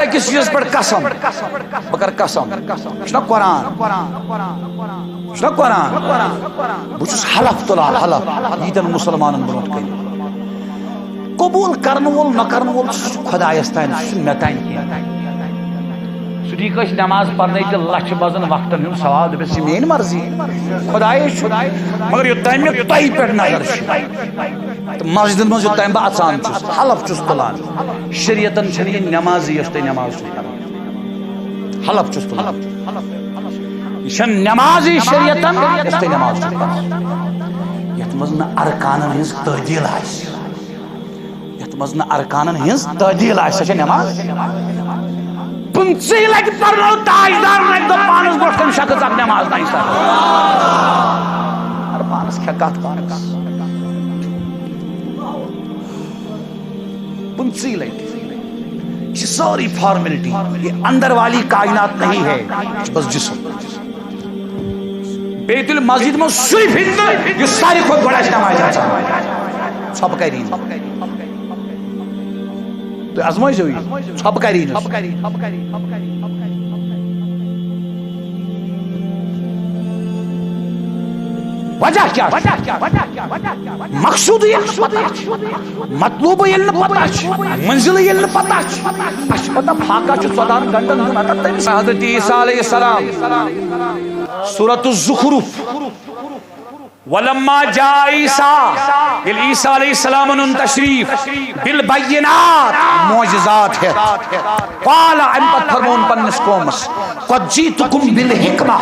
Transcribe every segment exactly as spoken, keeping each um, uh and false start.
أکِس چیٖزس پٮ۪ٹھ قسم، بہٕ کرٕ قسم، یہِ چھُنہ قرآن، یہِ چھُنہ قرآن، بہٕ چھُس حلف تُلان، حلف ییٖتٮ۪ن مُسلمانن برونٛٹھ کَنہِ۔ قبوٗل کرن وول نہ کرن وول، سُہ چھُ خۄدایس تام، سُہ چھُنہٕ مےٚ تام کینٛہہ۔ سُہ دی کٲنٛسہِ نٮ۪ماز پرنے تہِ لچھِ بزن وقتن ہُنٛد ثواب، دٔپِس، یہِ میٲنۍ مرضی، خۄدایے چھُ، مگر یوٚتام مےٚ تۄہہِ پٮ۪ٹھ نظر چھِ تہٕ مسجدن منٛز یوٚتام بہٕ اژان چھُس، حلف چھُس تُلان، شریعتن چھنہٕ یہِ نٮ۪مازٕے یۄس تُہۍ نٮ۪ماز چھِو پران۔ حلف چھُس تُلان۔ یہِ چھنہٕ نٮ۪مازٕے شریعتن یۄس تُہۍ نٮ۪ماز چھِو پران، یتھ منٛز نہٕ ارکانن ہٕنٛز تعدیل آسہِ۔ یتھ منٛز نہٕ ارکانن ہٕنٛز تعدیل آسہِ، سۄ چھےٚ نٮ۪ماز۔ پٕنٛژٕہہِ لٹہِ پرنو تاجدارن اکہِ دۄہ پانس برونٛٹھ کنہِ شخص اکھ نٮ۪ماز نہ ایسا۔ مگر پانس کھےٚ کتھ پانس۔ پٕنٛژٕہہِ لٹہِ۔ یہِ چھِ سٲرٕے فارمیلٹی۔ یہ اندر والی کائنات نہیں ہے، یہ چھُ بس جسم۔ بیت المسجد منٛز سُے فتنہٕ یُس ساروی کھۄتہٕ گۄڈٕ آسہِ نٮ۪مازِ اژان۔ ژھۄپہٕ کَری نہٕ۔ تُہۍ آزمٲیزیو یہِ۔ ژھۄپہٕ کَری نہٕ۔ وجہ کیٛاہ چھُ؟ مقصوٗد ییٚلہِ نہٕ پتہ چھُ، مطلوب ییٚلہِ نہٕ پتہ چھُ، منزل ییٚلہِ نہٕ پتہ چھُ، اَسہِ چھُ پتہ فاقہ چھُ ژۄدہَن گھنٹن ہُنٛد۔ اگر تٔمِس حضرت عیسیٰ علیہ السلام، سورۃ الزخرف، ولما جاء عیسیٰ، ییٚلہِ عیسیٰ علیہ السلامن اوٚن تشریف بالبینات، معجزات ہٮ۪تھ، قال، اَمہِ پتہٕ فرمووُن پننِس قومس، قد جئتکم بالحکمہ،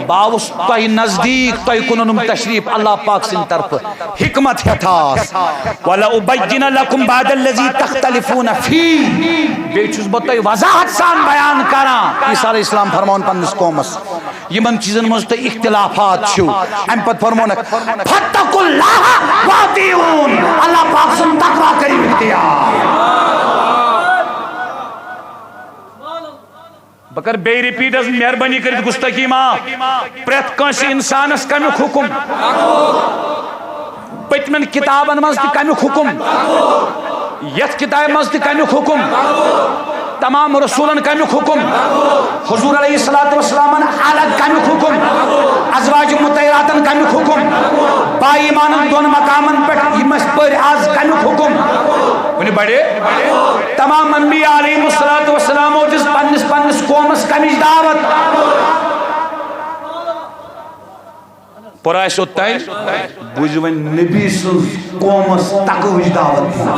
بہٕ آوُس تۄہہِ نزدیٖک، تۄہہِ کُن اوٚنُم تشریف اللہ پاک سٕنٛدِ طرفہٕ۔ حکمت ہٮ۪تھ آس۔ ولأبین لکم بعض الذی تختلفون فیہ۔ بیٚیہِ چھُس بہٕ تۄہہِ وضاحت سان بیان کران۔ عیسیٰ علیہ السلام فرماوان پننِس قومس، یِمن چیٖزن منٛز تۄہہِ اختلافات چھِو، اَمہِ پتہٕ فرمونکھ، فاتقوا اللہ واطیعون، اللہ پاک سُنٛد تقویٰ کٔرِو اختیار۔ بہٕ کرٕ بیٚیہِ رِپیٖٹ حظ، مہربٲنی کٔرِتھ، گُستٲخی معاف۔ پرٛٮ۪تھ کٲنٛسہِ اِنسانَس کَمیُک حُکُم؟ پٔتمٮ۪ن کِتابَن منٛز تہِ کَمیُک حُکُم؟ یَتھ کِتابہِ منٛز تہِ کَمیُک حُکُم؟ تمام رسوٗلَن کَمیُک حُکُم؟ حضور علیہ الصلوۃ والسلامَن الگ کَمیُک حُکُم؟ ازواج مطہراتَن کَمیُک حُکُم؟ با ایمانَن دۄن مقامَن پٮ۪ٹھ یِم اَسہِ پٔرۍ آز کَمیُک حُکُم؟ کُنہِ بَڑے؟ تمام انبیاء علیہم الصلوۃ والسلامو دِژ پننِس پننِس قومس کمِچ دعوت؟ پوٚر آسہِ اوٚتام، بوٗزِو وۄنۍ نبی سٕنٛز قومس تقوہٕچ دعوت۔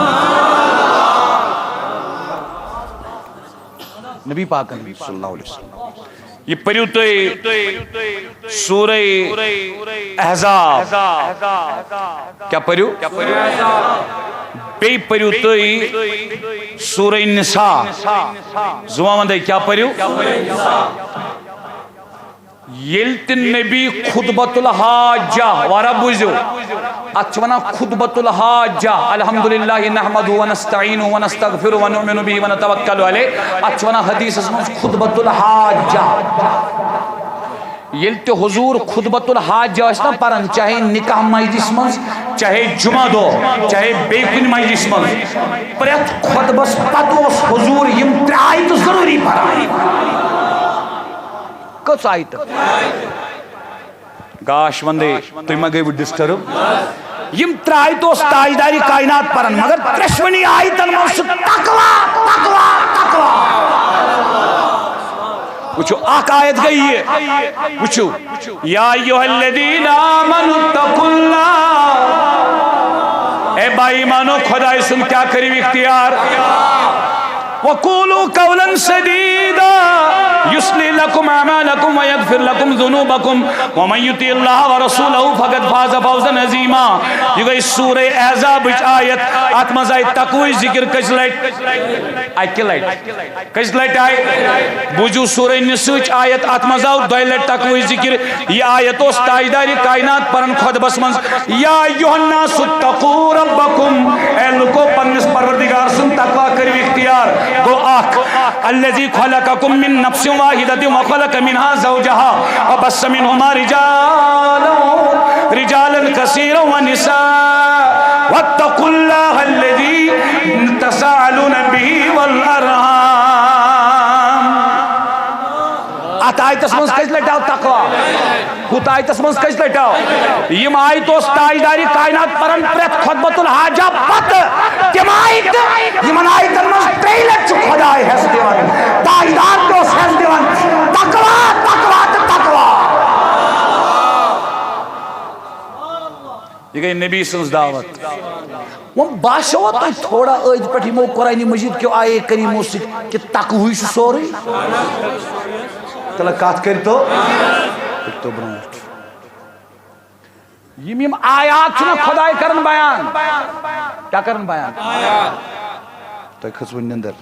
نبی پاکن صلی اللہ علیہ وسلم۔ یہِ پٔرِو تُہۍ سورہ احزاب۔ کیٛاہ پٔرِو؟ بیٚیہِ پٔرِو تُہۍ سورہ نساء۔ زُوان وندے، کیٛاہ پٔرِو؟ ییٚلہِ تہِ نبی خطبۃ الحاجہ، وارہ بوٗزِو، اتھ چھِ ونان خطبۃ الحاجہ۔ الحمدللہ نحمدہ ونستعینہ ونستغفرہ ونؤمن بہ ونتوکل علیہ۔ اتھ چھِ ونان حدیثس منٛز خطبۃ الحاجہ۔ ییٚلہِ تہِ حضور خطبۃ الحاجہ ٲسۍ نا پران، چاہے نکاح مجلس منٛز، چاہے جمعہ دۄہ، چاہے بیٚیہِ کُنہِ مجلس منٛز، پرٛٮ۪تھ خطبس پتہٕ اوس حضور یِم ترٛےٚ آیتہٕ ضروٗری پران۔ کٔژ آیتہٕ؟ گاش وندے، تُہۍ ما گٔیوٕ ڈسٹرب؟ یِم ترٛےٚ آیتہٕ اوس تاجدارِ کائنات پران، مگر ترٛٮ۪شوٕنی آیتن منٛز چھُ تقویٰ، تقویٰ، تقویٰ۔ وٕچھِو، اکھ آیت گٔے یہِ۔ وٕچھِو، یا ایھا الذین آمنوا اتقوا اللہ، اے با ایمانو، خداے سُنٛد کیٛاہ کٔرِو اختیار؟ وقولوا قولا سدیدا یصلح لکم اعمالکم ویغفر لکم ذنوبکم ومن یطع اللہ ورسولہ فقد فاز فوزا عظیما۔ یہِ گٔے سورہ احزابٕچ آیت۔ اتھ منٛز آیہِ تقویٰ ذکر کٔژِ لٹہِ؟ اکہِ لٹہِ۔ کٔژِ لٹہِ آیہِ؟ بوٗزِو سورہ نساءٕچ آیت، اتھ منٛز آو دۄیہِ لٹہِ تقویٰ ذکر۔ یہِ آیت اوس تاجدارِ کائنات پران خطبس منٛز، یا ایھا الناس اتقوا ربکم، اے لوکو، پننِس پروردگار سُنٛد تقویٰ کٔرِو اختیار۔ گوٚو اکھ، الذی خلقکم من نفس واحدۃ وخلق منہا زوجہا وبث منہما رجالا، رجالا کثیرا ونساء، واتقوا اللہ الذی تساءلون بہ والارحام۔ آیتس منٛز کٔژِ لٹہِ آو تقوا؟ ہُتھ آیتس منٛز کٔژِ لٹہِ آو؟ یِم آیتہٕ اوس تاجدارِ کائنات پران پرٛٮ۪تھ خطبۃ الحاجہ پتہٕ۔ تِم آیتہٕ، یِمن آیتن منٛز ترٛیٚیہِ لٹہِ چھُ خداے حٮ۪س دِوان، تاجدار تہِ اوس حٮ۪س دِوان، تقوا، تقوا تہٕ تقوا۔ یہِ گٔے نبی سٕنٛز دعوت۔ وۄنۍ باسیوا تۄہہِ تھوڑا أدۍ پٮ۪ٹھ یِمو قرآنِ مجیٖد کیو آیے کریٖمو سۭتۍ کہِ تقوہٕے چھُ سورُے؟ تیٚلہِ کتھ کٔرۍتو، پٔکۍتو برونٛٹھ۔ یِم یِم آیات چھِنہ خداے کران بیان، کیٛاہ کران بیان؟ تۄہہِ کھٔژوٕ نِندٕر؟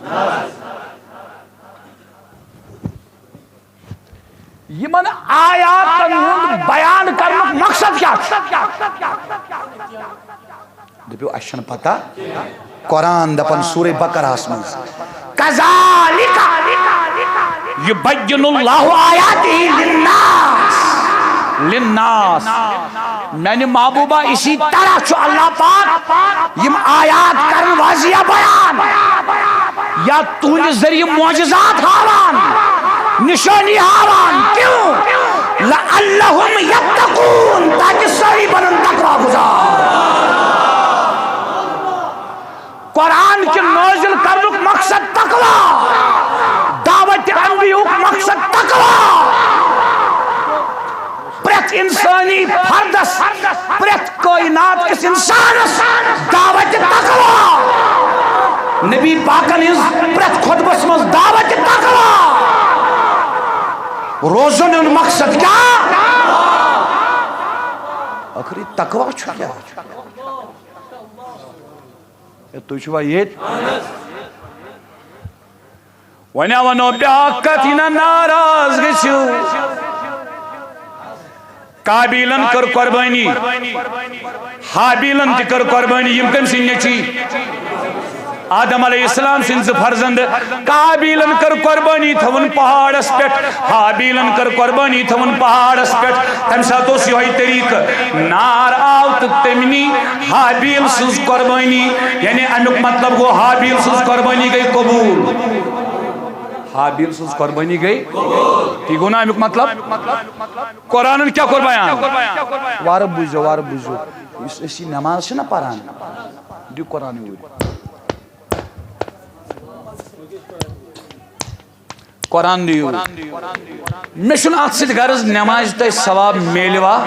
یِمن آیاتن ہُنٛد بیان کرنُک مقصد کیٛاہ چھُ؟ دٔپِو، اَسہِ چھَنہٕ پتہ۔ قرآن دَپان سورہ بقرہَس منٛز، "کذالک یبین اللہ آیاتہ للناس۔" للناس۔ میانہِ محبوبہ، اسی طرح چھُ اللہ پاک یِم آیات کران واضح بیان۔ یا تُہنٛدِ ذٔریعہٕ معجزات ہاوان، نشٲنی ہاوان۔ کیوں؟ لعلہم یتقون، تاکہ سٲری بنن تقوی گزار۔ قرآن کہِ نازل کرنُک مقصد تقوی، دعوت انبیاءُک مقصد تقوی۔ پرٛٮ۪تھ انسٲنی فردس، پرٛٮ۪تھ کائنات کِس انسانس دعوت تقوی۔ نبی پاکن ہٕنٛز پرٛٮ۪تھ خطبس منٛز دعوت تقوی۔ روزن ہُنٛد مقصد کیٛاہ؟ ٲخری تقوی چھُ کیٛاہ؟ ہے، تُہۍ چھِوا ییٚتہِ؟ وۄنۍ ہا وَنو بیٛاکھ کَتھ، یہِ نہ ناراض گٔژھِو۔ قابیلن کٔر قۄربٲنی، ہابیلن تہِ کٔر قۄربٲنی۔ یِم کٔمۍ سٕنٛدۍ نیٚچوۍ؟ آدم علیہ السلام سٕنٛدۍ زٕ فرزند۔ قابیلن کٔر قۄربٲنی، تھٲوٕن پہاڑس پٮ۪ٹھ۔ ہابیلن کٔر قۄربٲنی، تھٲوٕن پہاڑس پٮ۪ٹھ۔ تَمہِ ساتہٕ اوس یِہوٚے طریٖقہٕ، نار آو تہٕ تٔمۍ نی ہابیل سٕنٛز قۄربٲنی۔ یعنی اَمیُک مطلب گوٚو، ہابیل سٕنٛز قۄربٲنی گٔے قبوٗل۔ ہابیل سٕنٛز قۄربٲنی گٔے۔ یہِ گوٚو نا اَمیُک مطلب؟ قرآنن کیٛاہ کوٚر بیان؟ وارٕ بوٗزِو، وارٕ بوٗزِو۔ یُس أسۍ یہِ نٮ۪ماز چھِنہ پران، دِیِو قرآن یوٗرۍ۔ قرآن دِیِو۔ مےٚ چھُنہٕ اَتھ سۭتۍ غرض نٮ۪مازِ تۄہہِ ثواب میلوا۔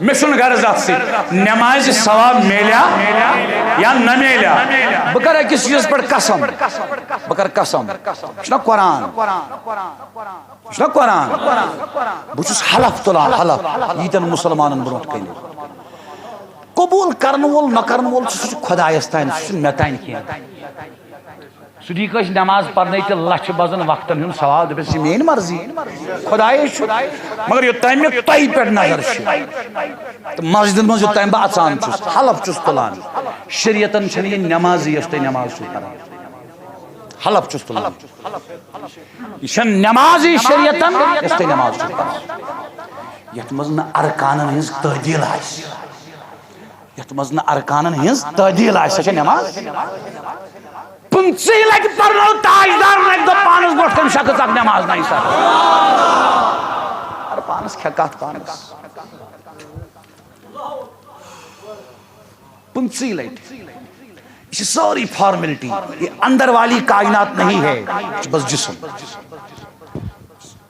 مےٚ چھُنہٕ غرض اَتھ سۭتۍ نٮ۪مازِ ثواب میلیا یا نہ میلیا۔ بہٕ کَرٕ أکِس چیٖزَس پٮ۪ٹھ قسم۔ بہٕ کَرٕ قسم۔ یہِ چھُنہ قرآن؟ یہِ چھُنہ قرآن؟ بہٕ چھُس حلف تُلان، حلف، ییٖتٮ۪ن مُسلمانَن برونٛٹھ کَنہِ۔ قبوٗل کرن وول نہ کرن وول چھُ، سُہ چھُ خۄدایَس تانۍ، سُہ چھُنہٕ مےٚ تانۍ کینٛہہ۔ سُہ دی کٲنٛسہِ نٮ۪ماز پرنَے تہِ لَچھِ بَزَن وقتَن ہُنٛد ثواب، دَپٮ۪س، "یہِ میٛٲنۍ مرضی، خۄدایے چھُ۔" مگر یوٚتام مےٚ تۄہہِ پٮ۪ٹھ نظر چھِ تہٕ مسجدَن منٛز یوٚتام بہٕ اَژان چھُس، حلف چھُس تُلان، شریعتَن چھَنہٕ یہِ نٮ۪مازٕے یۄس تُہۍ نٮ۪ماز چھِو پَران۔ حلف چھُس تُلان۔ یہِ چھَنہٕ نٮ۪مازٕے شریعتَن یۄس تُہۍ نٮ۪ماز چھِو پَران۔ یَتھ منٛز نہٕ ارکانَن ہٕنٛز تعدیٖل آسہِ۔ یتھ منٛز نہٕ ارکانن ہٕنٛز تعدیٖل آسہِ، سۄ چھےٚ نٮ۪ماز؟ پٕنٛژٕہہِ لٹہِ پرنوو تاجدارن اکہِ دۄہ پانس برونٛٹھ کنہِ شخص اکھ نٮ۪ماز، نَیہِ سر۔ ار پانس کھےٚ کتھ پانس۔ پٕنٛژٕہہِ لٹہِ۔ یہ چھِ سٲرٕے فارمیلٹی۔ یہ اندر والی کائنات نہیں ہے، یہ چھُ بس جسم۔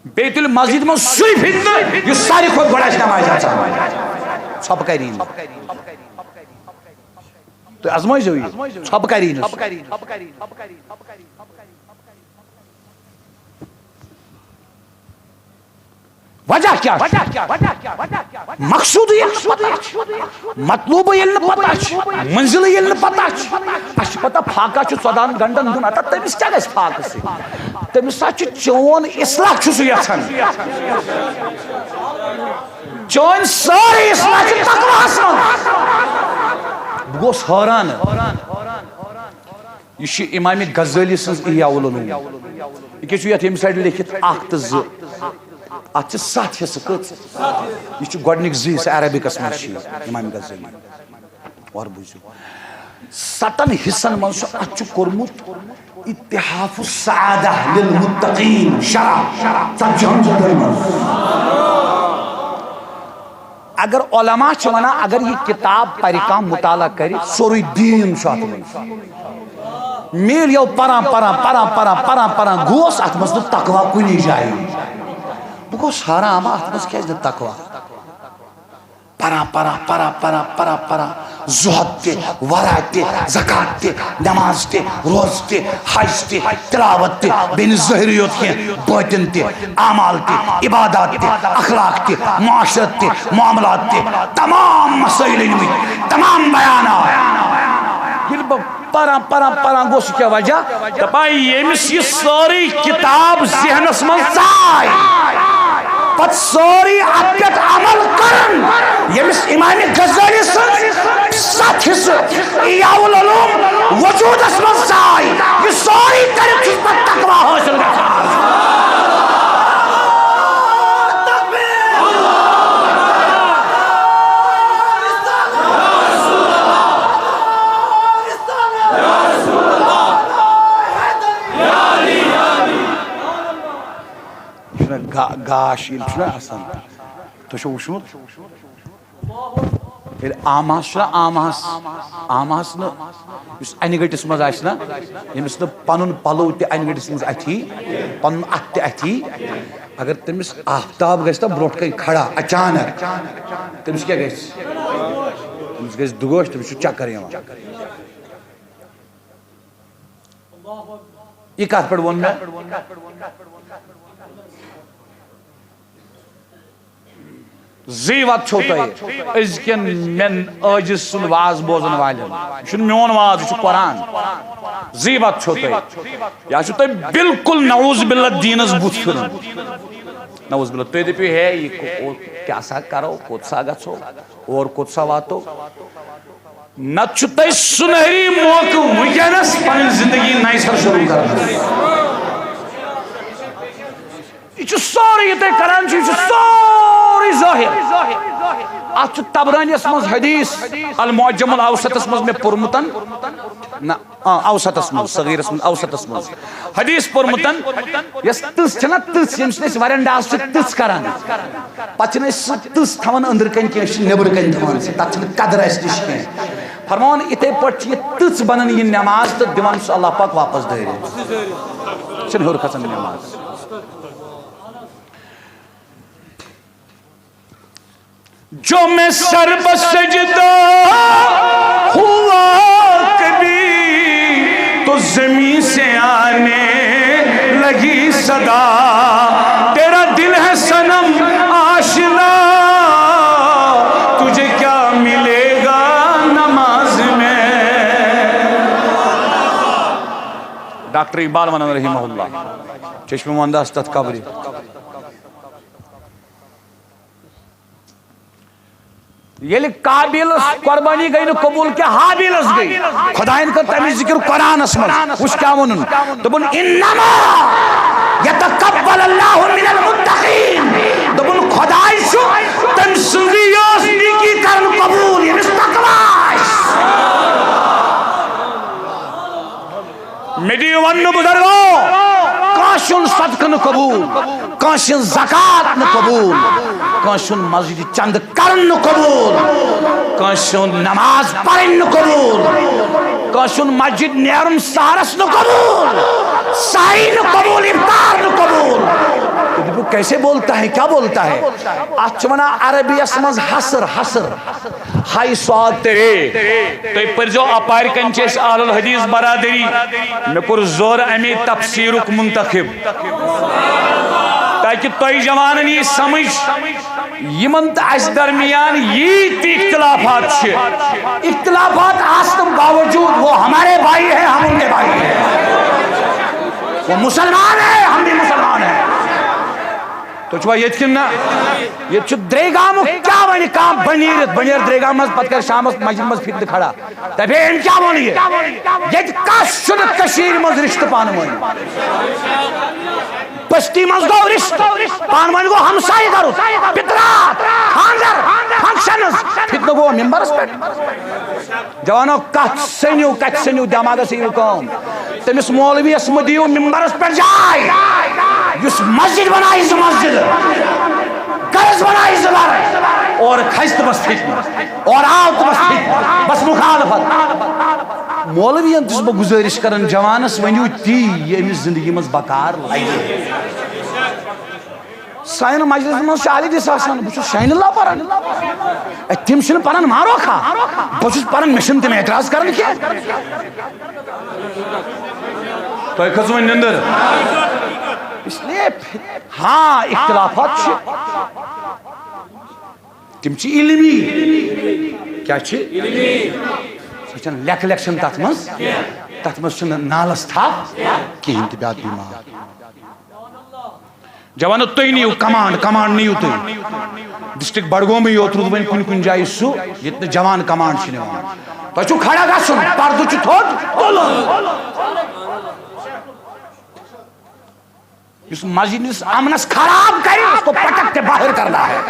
بیت المسجد منٛز سُے فتنہٕ یُس ساروی کھۄتہٕ گۄڈٕ آسہِ نمازِ اژان۔ ژھۄپہٕ کری نہٕ۔ تُہۍ ازمٲیزیو یہِ۔ ژھۄپہٕ کری نہٕ۔ وجہ کیٛاہ چھُ؟ مقصود ییٚلہِ نہٕ پتہ چھُ، مطلوب ییٚلہِ نہٕ پتہ چھُ، منزل ییٚلہِ نہٕ پتہ چھُ، اَسہِ چھِ پتہ فاقہ چھُ ژۄدہَن گنڈن دِیُن۔ ہتا تٔمِس کیٛاہ گژھِ فاقہٕ سۭتۍ؟ تٔمِس ہا چھُ چون اصلاح چھُ سُہ یژھان۔ چٲنۍ سٲرٕے اصلاح چھِ تقواہَس منٛز۔ بہٕ گوس حٲران۔ یہِ چھُ امام غزالی سٕنٛز احیاء العلوم۔ یہِ کیٛاہ چھُ یتھ ییٚمہِ سایڈٕ لیکھِتھ؟ اکھ تہٕ زٕ۔ اتھ چھِ ستھ حصہٕ۔ کٔژ؟ یہِ چھُ گۄڈٕنِکۍ زٕ حصہٕ عربکس منٛز چھِ یہِ امام غزالی۔ اورٕ بوٗزِو۔ ستن حصن منٛز چھُ، اتھ چھُ کوٚرمُت اتحاف السعادہ للمتقین شرح، ژتجی ہن جلدن منٛز۔ اگر علماء چھِ ونان، اگر یہِ کتاب پرِ کانٛہہ، مطالعہ کرِ، سورُے دیٖن چھُ اتھ منٛز۔ میل یو پران پران پران پران پران پران گوس اتھ منٛز نہٕ تقویٰ کُنی جایہِ۔ بہٕ گوس حیران، اما اتھ منٛز کیازِ نہٕ تقویٰ؟ پران پران پران پران پران پران، زہد تہِ، ورع تہِ، زکوٰۃ تہِ، نماز تہِ، روزٕ تہِ، حج تہِ، تلاوت تہِ، بیٚیہِ نہٕ ظٲہری یوت کینٛہہ، باطن تہِ، اعمال تہِ، عبادات تہِ، اخلاق تہِ، معاشرت تہِ، معاملات تہِ، تمام مسائل أنمٕتۍ، تمام بیانات۔ ییٚلہِ بہٕ پران پران پران گوٚو، سُہ کیٛاہ وجہ؟ دپان، ییٚمِس یہِ سٲرٕے کتاب ذہنس منٛز ژاے، پتہٕ سٲرٕے اتھ پٮ۪ٹھ عمل کرن، ییٚمِس امام غزالی سٕنٛز ستھ حصہٕ احیاء العلوم وجودس منٛز ژاے، یہِ سورُے کٔرِتھ چھُس پتہٕ تقویٰ حٲصِل گژھان۔ یہِ چھُنہ گا-، گاش ییٚلہِ چھُنہ آسان، تُہۍ چھُو وٕچھمُت؟ ییٚلہِ آمہس چھُنہ، آمہس، آمہس نہٕ، یُس انہِ گٔٹِس منٛز آسہِ نہ، ییٚمِس نہٕ پنُن پلو تہِ انہِ گٔٹِس منٛز اَتھِ یی، پنُن اَتھٕ تہِ اَتھِ یی، اگر تٔمِس آفتاب گژھِ نہ برونٛٹھ کَنہِ کھڑا اچانک، تٔمِس کیٛاہ گژھِ؟ تٔمِس گژھِ دُگوش، تٔمِس چھُ چکر یِوان۔ یہِ کتھ پٮ۪ٹھ ووٚن مےٚ؟ زٕے وَتہٕ چھو تۄہہِ أزکٮ۪ن مٮ۪ن عٲجِز سُنٛد واز بوزن والٮ۪ن۔ یہِ چھُنہٕ میون واز، یہِ چھُ قرآن۔ زٕے وَتہٕ چھو تۄہہِ۔ یا چھُ تۄہہِ بالکل نعوذ باللہ دیٖنس بُتھ پھِرُن۔ نعوذ باللہ۔ تُہۍ دٔپِو، ہے، یہِ کو-، کیٛاہ سا کرو، کوٚت سا گژھو، اور کوٚت سا واتو؟ نتہٕ چھُ تۄہہِ سُنہری موقعہٕ وٕنکیٚنس پنٕنۍ زندگی نَیہِ سرٕ شروٗع کرنس۔ یہِ چھُ سورُے، یہِ تُہۍ کران چھِو، یہِ چھُ سورُے ظٲہِر۔ اتھ چھُ طبرانیَس منٛز حدیث، المعجم الاوسطس منٛز مےٚ پوٚرمُت۔ نہ، آ، اوسطس منٛز، صغیرس منٛز، اوسطس منٛز حدیث پوٚرمُت، یۄس تٕژھ چھےٚ نہ، تٕژھ، ییٚمہِ سۭتۍ أسۍ ورنڈاہس چھِ تٕژھ کران، پتہٕ چھِنہٕ أسۍ سُہ تٕژھ تھاوان أنٛدرٕ کنہِ کینٛہہ، أسۍ چھِ نیٚبرٕ کنہِ تھاوان سُہ، تتھ چھِنہٕ قدر اَسہِ نِش کینٛہہ۔ فرماوان، یِتھے پٲٹھۍ چھِ یہِ تٕژھ بنان یہِ نٮ۪ماز تہٕ دِوان چھُ اللہ پاک واپس دٲرِتھ، چھِنہٕ ہیوٚر کھسان نٮ۪ماز۔ جو میں سر بہ سجدہ ہوا کبھی، تو زمین سے آنے لگی صدا۔ تیرا دل ہے صنم آشنا، تجھے کیا ملے گا نماز میں؟ ڈاکٹر اقبال ونان رحمہ اللہ، چشمہ وندس تتھ قبرِ۔ ییٚلہِ قابیلس قۄربٲنی گٔے نہٕ قبوٗل کینٛہہ، حابیلس گٔے۔ خۄدایَن کٔر تَمِچ ذِکِر قرآنَس منٛز۔ وٕچھ کیٛاہ ووٚنُن۔ دوٚپُن، "انما یتقبل اللہ من المتقین۔" دوٚپُن، خۄداے چھُ تٔمۍ سٕنٛزٕے یٲژ نیکی کران قبوٗل، ییٚمِس تقویٰ آسہِ۔ مےٚ دِیِو وننہٕ بزرگو، کٲنٛسہِ ہُنٛد صدقہٕ نہٕ قبوٗل، کٲنٛسہِ ہٕنٛز زکوٰۃ نہٕ قبوٗل، کٲنٛسہِ ہُنٛد مسجدِ چندٕ کرُن نہٕ قبوٗل، کٲنٛسہِ ہُنٛد نماز پرٕنۍ نہٕ قبوٗل، کٲنٛسہِ ہُنٛد مسجد نیرُن سحرس نہٕ قبوٗل، سحری نہٕ قبوٗل، افطار نہٕ قبوٗل۔ تو دیکھو کیسے بولتا ہے، کیا بولتا ہے؟ اتھ چھِ ونان عربی یس منٛز حصر، حصر۔ ہاے سواد تیرے۔ تُہۍ پٔرۍزیو اپارِ کنۍ چھِ أسۍ اہل الحدیث برادری۔ مےٚ کوٚر زورٕ اَمے تفسیٖرُک منتخب، تاکہِ تۄہہِ جوانن یی سمجھ، یِمن تہٕ اَسہِ درمیان یی تہِ اختلافات چھِ۔ اختلافات آسنہٕ باوجود وہ ہمارے بھائی ہیں، ہم ان کے بھائی ہیں۔ وہ مسلمان ہیں، ہم بھی مسلمان ہیں۔ تُہۍ چھِوا ییٚتہِ کِنہٕ نہ؟ ییٚتہِ چھُ درے گامُک کیٛاہ وَنہِ کانٛہہ بنیٖرِتھ، بنیر درے گام منٛز، پَتہٕ کَرِ شامَس مسجد منٛز فتنہٕ کھڑا۔ دَپہِ ہے، أمۍ کیٛاہ ووٚن یہِ؟ ییٚتہِ کَس چھُنہٕ کٔشیٖرِ منٛز رِشتہٕ پانہٕ ؤنۍ؟ بستی منٛز گوٚو رِشتہٕ، پانہٕ ؤنۍ گوٚو ہمسایہِ گَرُک، پِتراتھ، خانٛدر، functions، فتنہٕ گوٚو مِمبرَس پٮ۪ٹھ۔ جوانو، کتھ سٔنِو، کتہِ سٔنِو، دٮ۪ماغس یِیِو کٲم۔ تٔمِس مولویس مہٕ دِیِو مِمبرس پٮ۪ٹھ جاے۔ یُس مسجد بنایہِ زٕ مسجد، گرس بنایہِ زٕ گرٕ، اورٕ کھسہِ تہٕ بس فتنہٕ، اورٕ آو تہٕ بس فتنہٕ، بس مخالفت۔ مولوین تہِ چھُس بہٕ گُزٲرِش کران، جوانس ؤنِو تی، یہِ أمِس زندگی منٛز بکار لگہِ۔ سانٮ۪ن مجلسن منٛز چھُ علی دِس آسان، بہٕ چھُس شاینہِ اللہ پران۔ اے، تِم چھِنہٕ پران مارو کھا، بہٕ چھُس پران، مےٚ چھِنہٕ تِم اعتراض کران کینٛہہ۔ تۄہہِ کھٔژ وۄنۍ نِندٕر؟ اس لیے پھر، ہاں، اختلافات چھِ، تِم چھِ علمی۔ کیٛاہ چھِ؟ سۄ چھَنہٕ لیکھٕ لیکھٕ چھَنہٕ تَتھ منٛز، تَتھ منٛز چھُنہٕ نالَس تھپھ کِہیٖنۍ تہِ، بیٛاکھ بیمار۔ جوانو، تُہۍ نِیِو کمانڈ، کمانڈ نِیِو تُہۍ۔ ڈسٹرکٹ بڈگومٕے یوت روٗد وۄنۍ کُنہِ کُنہِ جایہِ سُہ، ییٚتہِ نہٕ جوان کمانڈ چھِ نِوان۔ تۄہہِ چھُو کھڑا گژھُن، پردٕ چھُ تھوٚد تُلُن۔ یُس مسجد ہٕنٛدِس امنس خراب کرِ، اس کو پٹک کے باہر کرنا ہے۔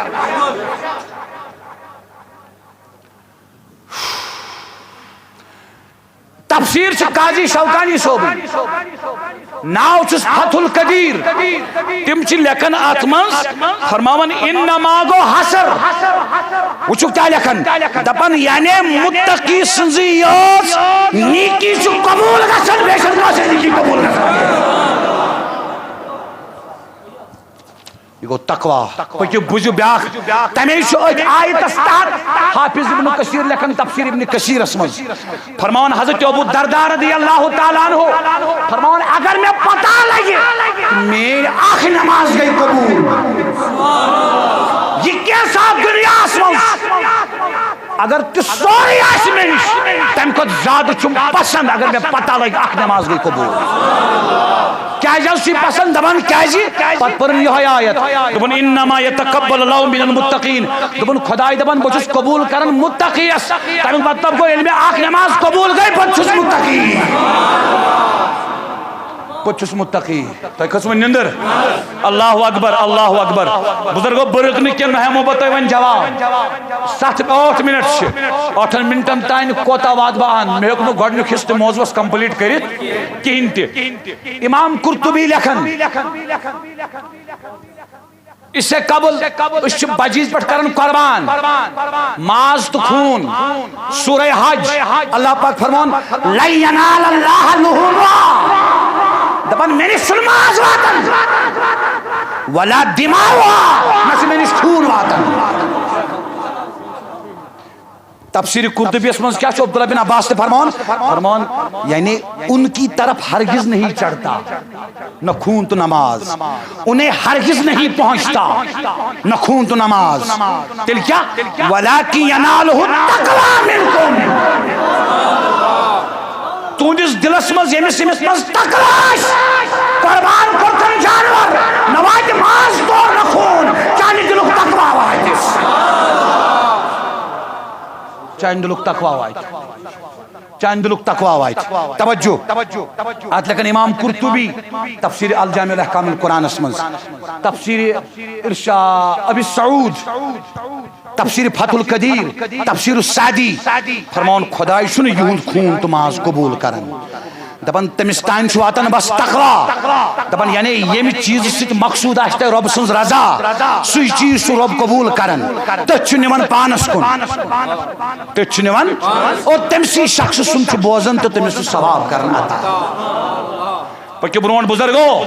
تفسیر چھِ قاضی شوکانی صٲبٕنۍ، ناو چھُس فتح القدیر۔ تِم چھِ لیکھان اتھ منٛز، فرماوان، انما گوٚو حصر۔ وٕچھِو کیٛاہ لیکھان، دپان، یعنی متقی سٕنٛزٕے یٲژ نیکی چھُ قبول گژھان، بیٚیہِ چھَنہٕ کٲنٛسہِ نیکی قبول گژھان۔ یہِ گوٚو تقوا۔ پٔکِو بوٗزِو بیٛاکھ۔ تَمے چھُ أتھۍ آیتَس تحت حافظ ابن کثیر لیکھان تفسیر ابن کثیرَس منٛز۔ فرماوان حضرت ابو الدرداء رضی اللہ تعالیٰ عنہ، فرماوان، اگر مےٚ پتہ لگہِ میٲنۍ اکھ نماز گٔے قبول، یہِ کینٛژھا دُنیاہَس منٛز اگر تہِ سورُے آسہِ مےٚ نِش، تَمہِ کھۄتہٕ زیادٕ چھُم پسنٛد اگر مےٚ پتہ لگہِ اکھ نماز گٔے قبول۔ کیازِ حظ چھُ یہِ پسنٛد؟ دپان کیازِ؟ پتہٕ پٔرٕن یِہوٚے آیت، دوٚپُن، انما یتقبل اللہ من المتقین۔ دوٚپُن، خداے دپان، بہٕ چھُس قبول کران متقیَس۔ تَمیُک مطلب گوٚو، ییٚلہِ مےٚ اکھ نماز قبول گٔے، بہٕ چھُس متقی۔ بہٕ چھُس متقی۔ تۄہہِ کھٔژ وۄنۍ نِندٕر؟ اللہ اکبر، اللہ اکبر۔ بزرگو، بہٕ رُکہٕ نہٕ کینٛہہ، مےٚ ہٮ۪مو بہٕ تۄہہِ وۄنۍ جواب۔ ستھ ٲٹھ منٹ چھِ، ٲٹھن منٹن تام کوتاہ واتہٕ بہٕ ان؟ مےٚ ہیوٚک نہٕ گۄڈٕنیُک حصہٕ تہِ موضوعس کمپلیٖٹ کٔرِتھ کِہیٖنۍ تہِ۔ امام قرطبی لیکھان، اس سے قبل أسۍ چھِ بجہِ عیٖذ پٮ۪ٹھ کران قربان، ماز تہٕ خوٗن۔ سورہ حج، اللہ پاک فرماوان، لن ینال اللہ لحومها، دپان، مےٚ نِش چھُنہٕ ماز واتان، ولا دماؤها، نہ چھُ مےٚ نِش خوٗن واتان۔ تفسیر قرطبیس منٛز کیٛاہ چھُ عبداللہ بن عباس تہِ فرماوان؟ فرماوان، یعنی ان کی طرف ہرگز نہیں چڑھتا، نہ خوٗن تہٕ نماز، انہیں ہرگز نہیں پہنچتا، نہ خوٗن تہٕ نماز۔ تیٚلہِ کیٛاہ؟ ولکن ینالہ التقوی منکم۔ تُہنٛدِس دِلس منٛز ییٚمِس، ییٚمِس منٛز تقوی آسہِ، قربان کوٚرتن جانور، نہ واتہِ ماز تور نہ خوٗن، چانہِ دِلُک تقوی واتہِ۔ چانہِ دِلُک تقوی واتہِ۔ چانہِ دِلُک تقوی واتہِ۔ توجہ۔ اتھ لیکھان امام قرطبی تفسیر الجامع الاحکام القرآنس منٛز، تفسیر ارشا ابی سعود، تفسیر فتح القدیر، تفسیر السعدی، فرماوان، خداے چھُنہٕ یِہُنٛد خوٗن تہٕ ماز قبول کران۔ دپان، تٔمِس تام چھُ واتان بس تقوی۔ دپان، یعنی ییٚمہِ چیٖزٕ سۭتۍ مقصوٗد آسہِ تۄہہِ رۄب سٕنٛز رضا، سُے چیٖز چھُ رۄب قبوٗل کران، تٔتھۍ چھُ نِوان پانس کُن۔ تٔتھۍ چھُ نِوان اور تٔمۍ سٕے شخصہٕ سُنٛد چھُ بوزان تہٕ تٔمِس چھُ ثواب کران عطا۔ پٔکِو برونٛٹھ بزرگو،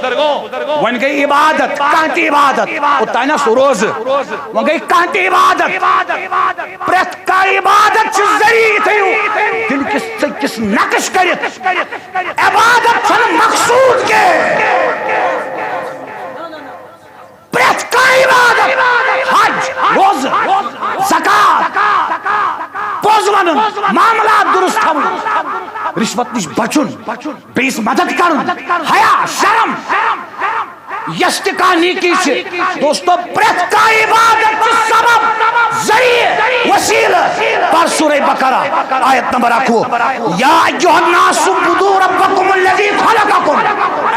وۄنۍ گٔے عبادت، کانٛہہ تہِ عبادت، اوٚتام ٲس روزٕ، وۄنۍ گٔے کانٛہہ تہِ عبادت۔ پرٛٮ۪تھ کانٛہہ عبادت چھُ ذٔریعہٕ، یہِ تھٲیِو دِلکِس ژٔکِس نقٕش کٔرِتھ۔ عبادت چھنہٕ مقصوٗد کینٛہہ۔ پرٛٮ۪تھ کانٛہہ عبادت، حج، روزٕ، زکات، پوٚز ونُن، معاملات درست تھاوُن، رشوت نِش بچُن، بیٚیِس مدد کرُن، حیا، شرم، یۄس تہِ کانٛہہ نیکی چھِ، دوستو، پرٛٮ۪تھ کانٛہہ عبادت چھِ سبب، ذریعہ، وسیلہٕ۔ پر سورہ بقرہ، آیت نمبر اکوُہ، یا ایھا الناس اعبدوا ربکم الذی خلقکم۔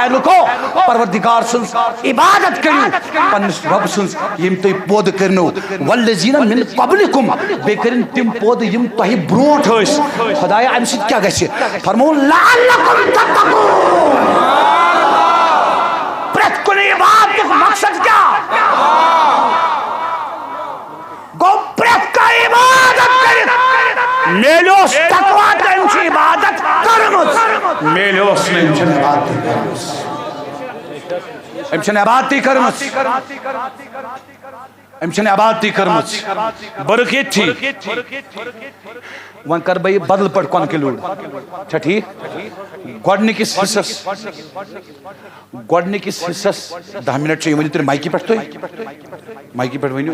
اے لوکو، پروردگار سٕنٛز عبادت کٔرِو، پننِس رب سٕنٛز، ییٚمۍ تُہۍ پٲدٕ کٔرنو۔ والذین من قبلکم، بیٚیہِ کٔرِن تِم پٲدٕ یِم تۄہہِ برونٛٹھ ٲسۍ۔ خدایا، اَمہِ سۭتۍ کیٛاہ گژھِ؟ فرمووُن، لعلکم تتقون۔ پرٛٮ۪تھ کُنہِ عبادتُک مقصد کیٛاہ؟ گوٚو پرٛٮ۪تھ کانٛہہ عبادت کٔرِتھ میلہِ اوس تقوا تہٕ أمۍ چھِ عبادت کٔرمٕژ۔ میلہِ اوس نہٕ، أمۍ چھَنہٕ عبادتٕے کٔرمٕژ۔ أمۍ چھَنہٕ عبادتٕے کٔرمٕژ۔ أمۍ چھَنہٕ عبادتٕے کٔرمٕژ۔ بہٕ رُکہٕ ییٚتھی۔ وۄنۍ کَرٕ بہٕ یہِ بدل پٲٹھۍ conclude۔ چھا ٹھیٖک؟ گۄڈٕنِکِس حصس، گۄڈٕنِکِس حصس دَہ منٹ چھِ، یہِ ؤنِو تیٚلہِ مایکہِ پٮ۪ٹھ تُہۍ۔ مایکہِ پٮ۪ٹھ ؤنِو۔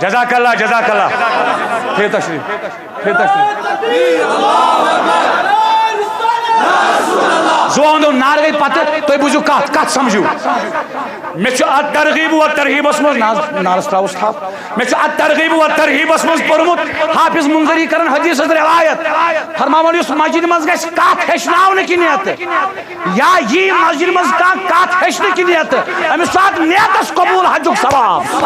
جزاک اللہ، جزاک اللہ۔ تھٲیِو تشریف، تھٲیِو تشریف۔ زُوان دوٚپ، نعرٕ گٔے پتہٕ، تُہۍ بوٗزِو کتھ، کتھ سمجھِو۔ مےٚ چھُ اتھ ترغیب و ترہیبس منٛز، نہ حظ، نعرس ترٛاوُس تھپھ۔ مےٚ چھُ اتھ ترغیب و ترہیبس منٛز پوٚرمُت، حافظ منذری کرن حدیثس روایت، فرماوان، یُس مسجدِ منٛز گژھِ کتھ ہیٚچھناونہٕ کِنیتھ، یا یی مسجدِ منٛز کانٛہہ کتھ ہیٚچھنہٕ کِنیتھ، أمِس چھُ اتھ نیتس قبول حجُک ثواب۔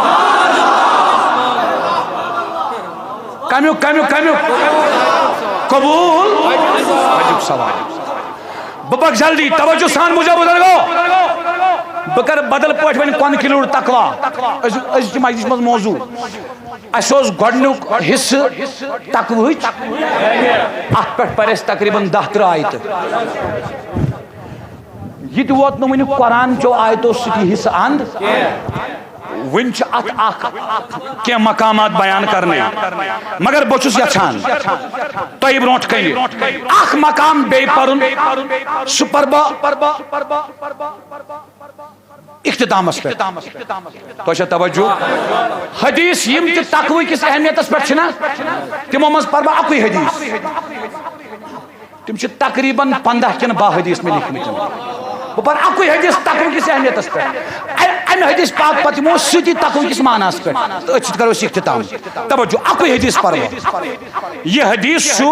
کمیُک، کمیُک، کمیُک؟ قبول حجُک ثواب۔ بہٕ پکہٕ جلدی، توجہ سان بوٗزِو بزرگو۔ بہٕ کرٕ بدل پٲٹھۍ وۄنۍ conclude تقوا۔ أزیُک، أزچہِ مجلسہِ منٛز موضوع۔ اَسہِ اوس گۄڈٕنیُک حصہٕ تقوہٕچ۔ اَتھ پٮ۪ٹھ پَرِ اَسہِ تقریباً دَہ ترٕٛہ آیتہٕ۔ یہِ تہِ ووت نہٕ وُنہِ قرآن چو آیتو سۭتۍ یہِ حصہٕ اند۔ وُنہِ چھِ اَتھ اَکھ کینٛہہ مقامات بیان کرنٕے۔ مگر بہٕ چھُس یژھان تۄہہِ برونٛٹھ کنہِ اَکھ مقام بیٚیہِ پَرُن۔ سُہ پَرٕ بہٕ اختتامس پٮ۪ٹھ۔ تۄہہِ چھا توجہ؟ حدیث یِم تہِ تقوی کِس اہمیتس پٮ۪ٹھ چھِنہ، تِمو منٛز پرٕ بہٕ اکُے حدیث۔ تِم چھِ تقریباً پنٛداہ کِنہٕ باہ حدیث مےٚ لیکھمٕتۍ۔ بہٕ پرٕ اکُے حدیث تقوی کِس اہمیتس پٮ۪ٹھ۔ اَ-، امہِ حدیث پاک پتہٕ یِمو سۭتی تقوی کِس معناہس پٮ۪ٹھ۔ تہٕ أتھۍ سۭتۍ کرو أسۍ اختتام۔ توجہ، اکُے حدیث پرٕ بہٕ۔ یہِ حدیث چھُ،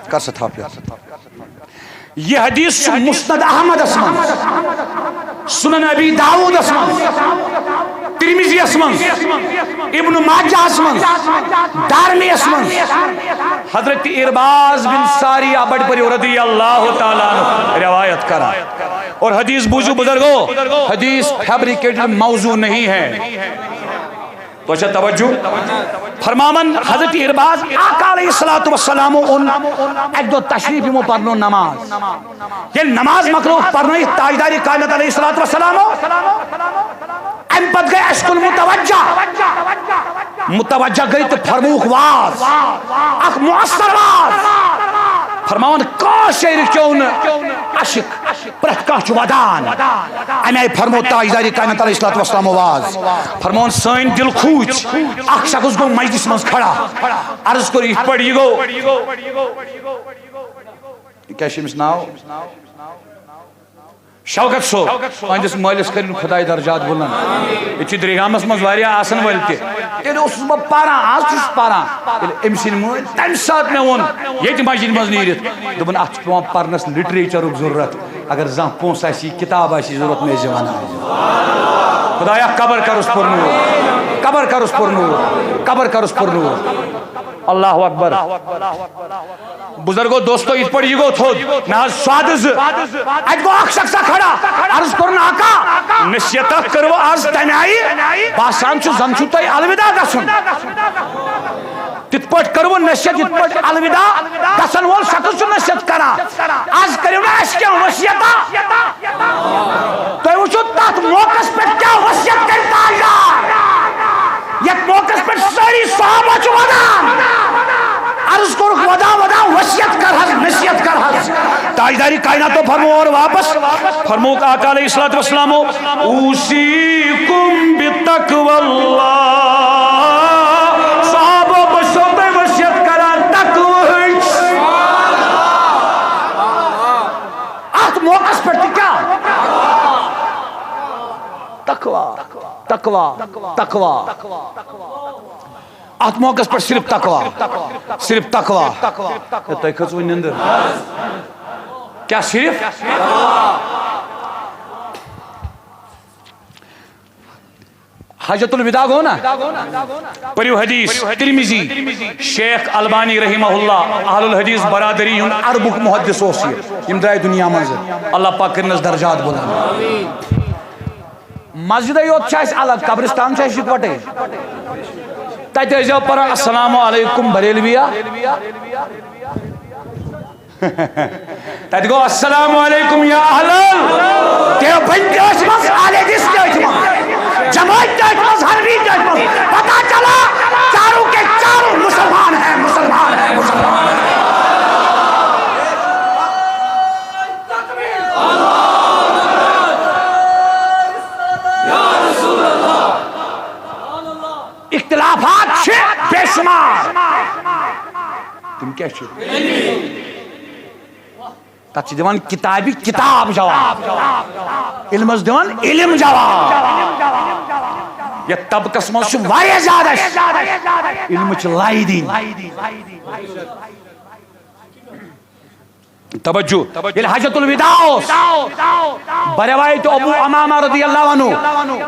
کر سا تھپھ یتھ۔ یہ حدیث چھُ مسند احمدس منٛز، سنن ابی داؤدس منٛز، ترمذیس منٛز، ابن ماجہس منٛز، دارمیس منٛز۔ حضرت عرباض بن ساریہ بڑبریو رضی اللہ تعالیٰ عنہ روایت کران۔ اور حدیث بوٗزِو بزرگو، حدیث فیبریکیٹڈ موضوع نہیں ہے۔ تو چھا توجہ؟ فرماوان حضرت عرباض، آقا علیہ الصلوۃ والسلام اوٚن اکہِ دۄہ تشریف، یِمو پرنو نماز۔ ییٚلہِ نماز مۄکلٲو پرنٲیِتھ تاجدارِ کائنات علیہ الصلوۃ والسلام، امہِ پتہٕ گٔے اسہِ کُن متوجہ۔ متوجہ گٔے تہٕ فرمووُکھ واز، اکھ مؤثر واز۔ فرماوان، کٲشِر کیوں نہٕ عشق، پرٛٮ۪تھ کانٛہہ چھُ ودان۔ امہِ آیہِ فرموو تاجدارِ کائنات علیہ الصلوۃ والسلام واز۔ فرمووُن، سٲنۍ دِل کھوٗژۍ۔ اکھ شخص گوٚو مجلس منٛز کھڑا، عرض کوٚر، یِتھ پٲٹھۍ یہِ گوٚو۔ کیٛاہ چھُ أمِس ناو؟ شوکت صٲب۔ أہنٛدِس مٲلِس کٔرِن خۄداے درجات بُلند۔ ییٚتہِ چھِ درگامس منٛز واریاہ آسن وٲلۍ تہِ۔ تیٚلہِ اوسُس بہٕ پران، آز چھُس پران۔ ییٚلہِ أمۍ سٕنٛدۍ مٲلۍ تَمہِ ساتہٕ مےٚ ووٚن، ییٚتہِ مسجدِ منٛز نیٖرِتھ، دوٚپُن، اَتھ چھُ پٮ۪وان پرنس لٹریچرُک ضروٗرت۔ اگر زانٛہہ پونٛسہٕ آسی، کتاب آسی ضروٗرت، مےٚ ٲسۍ زِ ونان۔ خدایا، قبر کرُس پُرنوٗر، قبر کرُس پُرنوٗر، قبر کرُس پُرنوٗر۔ اللہ اکبر۔ بزرگو دوستو، یِتھ پٲٹھۍ یہِ گوٚو تھوٚد، مےٚ حظ سادٕ زٕ۔ اتہِ گوٚو اکھ شخصا کھڑا، عرض کوٚرُن، آقا، نصیحت اکھ کٔروٕ آز تمہِ آیہِ، باسان چھُ زن چھُو تۄہہِ الوداع گژھُن۔ تِتھ پٲٹھۍ کٔروٕ نصیحت، یِتھ پٲٹھۍ الوداع گژھن وول شخص چھُ نصیحت کران۔ از کٔرِو نا اَسہِ کینٛہہ وصیتا۔ تُہۍ وٕچھِو تتھ موقعس پٮ۪ٹھ کیٛاہ وصیت کرِ تاجدار۔ یتھ موقعس پٮ۪ٹھ سٲری صحابہ چھِ ودان۔ عرض کوٚرُکھ، ودان ودان وصیت کر حظ، نصیحت کر حظ۔ تاجدارِ کائناتو فرموو اورٕ واپس، فرمووُکھ آقا علیہ الصلوۃ والسلامو، اوصیکم بتقوی اللہ۔ صحابو، بہٕ چھُسو تۄہہِ وصیت کران تقوہٕچ۔ اتھ موقعس پٮ۪ٹھ تہِ کیٛاہ؟ تقویٰ، تقویٰ، تقویٰ۔ اتھ موقعس پٮ۪ٹھ صرف تقویٰ، صرف تقویٰ۔ ہے، تۄہہِ کھٔژوٕ نِندٕر؟ کیٛاہ صرف؟ حجۃ الوداع گوٚو نا؟ پٔرِو حدیث ترمذی، شیخ البانی رحمہ اللہ، اہل الحدیث برادری ہُنٛد عربُک محدث اوس یہِ۔ یِم درٛاے دُنیا منٛزٕ۔ اللہ پاک کٔرِنَس درجات بُلند۔ مسجدے یوت چھِ اَسہِ الگ، قبرستان چھُ اَسہِ یِکوَٹے۔ تَتہِ ٲسۍزیو پَران السلام علیکم بریلویہ۔ تتہِ گوٚو السلام علیکم یا اہل ال-، دیوبند تہِ ٲسۍ منٛز، اہل حدیث تہِ ٲسۍ منٛز، جماعت تہِ ٲسۍ منٛز، حنفی تہِ ٲسۍ منٛز۔ پتہ چلا، چاروں کے چاروں مسلمان ہیں، مسلمان ہیں، مسلمان ہیں۔ اختلافات چھِ بے شمار۔ تِم کیٛاہ چھِ؟ تتھ چھِ دِوان کتابی کتاب جواب، علمس دِوان علم جواب۔ یتھ طبقس منٛز چھُ واریاہ زیادٕ اَسہِ علمٕچ لایہِ دِنۍ۔ توجہ، ییٚلہِ حجۃ الوداع اوس، بروایت ابو امامہ رضی اللہ عنہ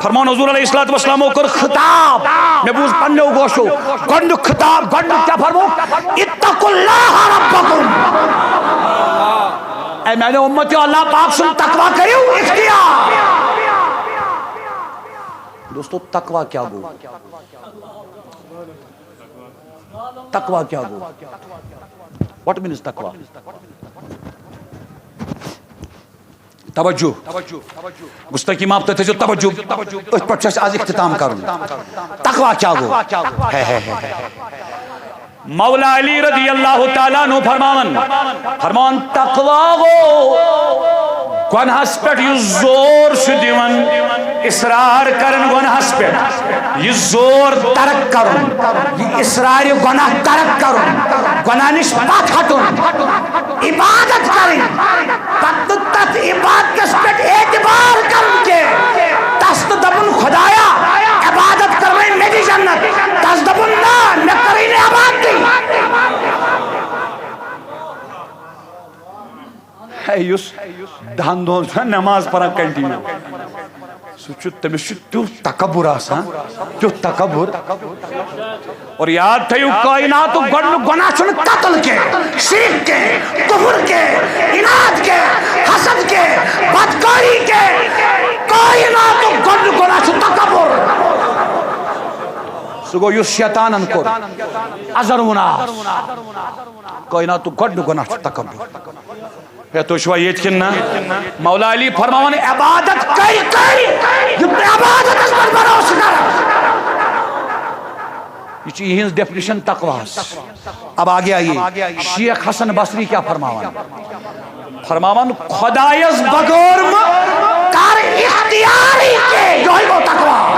فرمان، حضور علیہ الصلوۃ والسلامو کوٚر خطاب، مےٚ بوٗز پننیو گوشو، گۄڈنیُک خطاب، گۄڈنیُک کیٛاہ فرموو؟ اتقوا اللہ ربکم۔ اے میانیو امتیو، اللہ پاک سُنٛد تقویٰ کٔرِو اختیار۔ دوستو، تقویٰ کیٛاہ گوٚو؟ تقویٰ کیٛاہ گوٚو؟ What means تقویٰ؟ توجہ۔ گستاخی معاف، تُہۍ تھٲیزیو توجہ۔ أتھۍ پٮ۪ٹھ چھُ اَسہِ آز اختتام کرُن۔ تقویٰ کیٛاہ گوٚو؟ ہے، ہے، ہے، ہے۔ مولا علی رضی اللہ تعالیٰ عنہ فرماوان، فرمان، تقویٰ گوٚو گۄنہَس پٮ۪ٹھ یُس زور چھُ دِوان، اصرار کرن گۄنہَس پٮ۪ٹھ، یہِ زور ترک کرُن، یہِ اصرارِ گۄناہ ترک کرُن، گۄناہ نِش پتھ ہٹُن، عبادت کرٕنۍ۔ پتہٕ تتھ عبادتس پٮ۪ٹھ اعتبار کرُن کینٛہہ۔ تس تہٕ دپُن، خدایا، عبادت کٔرمے مےٚ تہِ جنت۔ تس دپُن، نہ، مےٚ کٔرٕے نہٕ عبادتٕے۔ ہے، یُس دہن دۄہن چھُ نماز پران continue، سُہ چھُ، تٔمِس چھُ تیُتھ تکبر آسان، تیُتھ تکبر۔ اور یاد تھٲیِو، کائناتُک گۄڈٕنیُک گۄناہ چھُنہٕ قتل کینٛہہ، شرک کینٛہہ، کفر کینٛہہ، عناد کینٛہہ، حسد کینٛہہ، بدکاری کینٛہہ۔ کائناتُک گۄڈٕنیُک گۄناہ چھُ تکبر۔ سُہ گوٚو یُس شیطانن کوٚر، ازر وُناس۔ کائناتُک گۄڈٕنیُک گۄناہ چھُ تکبر۔ ہے، تُہۍ چھِوا ییٚتہِ کِنہٕ نہ؟ مولا علی فرماوان، عبادت کٔرۍ کٔرۍ، یُتھ نہٕ عبادتس پٮ۪ٹھ بھروسہٕ کران۔ یہِ چھِ یِہٕنٛز definition تقواہس۔ اب آگے آئیے، شیخ حسن بصری کیٛاہ فرماوان؟ فرماوان، خدایس بغٲر مہٕ کر اختیارٕے کینٛہہ، یِہوٚے گوٚو تقوا۔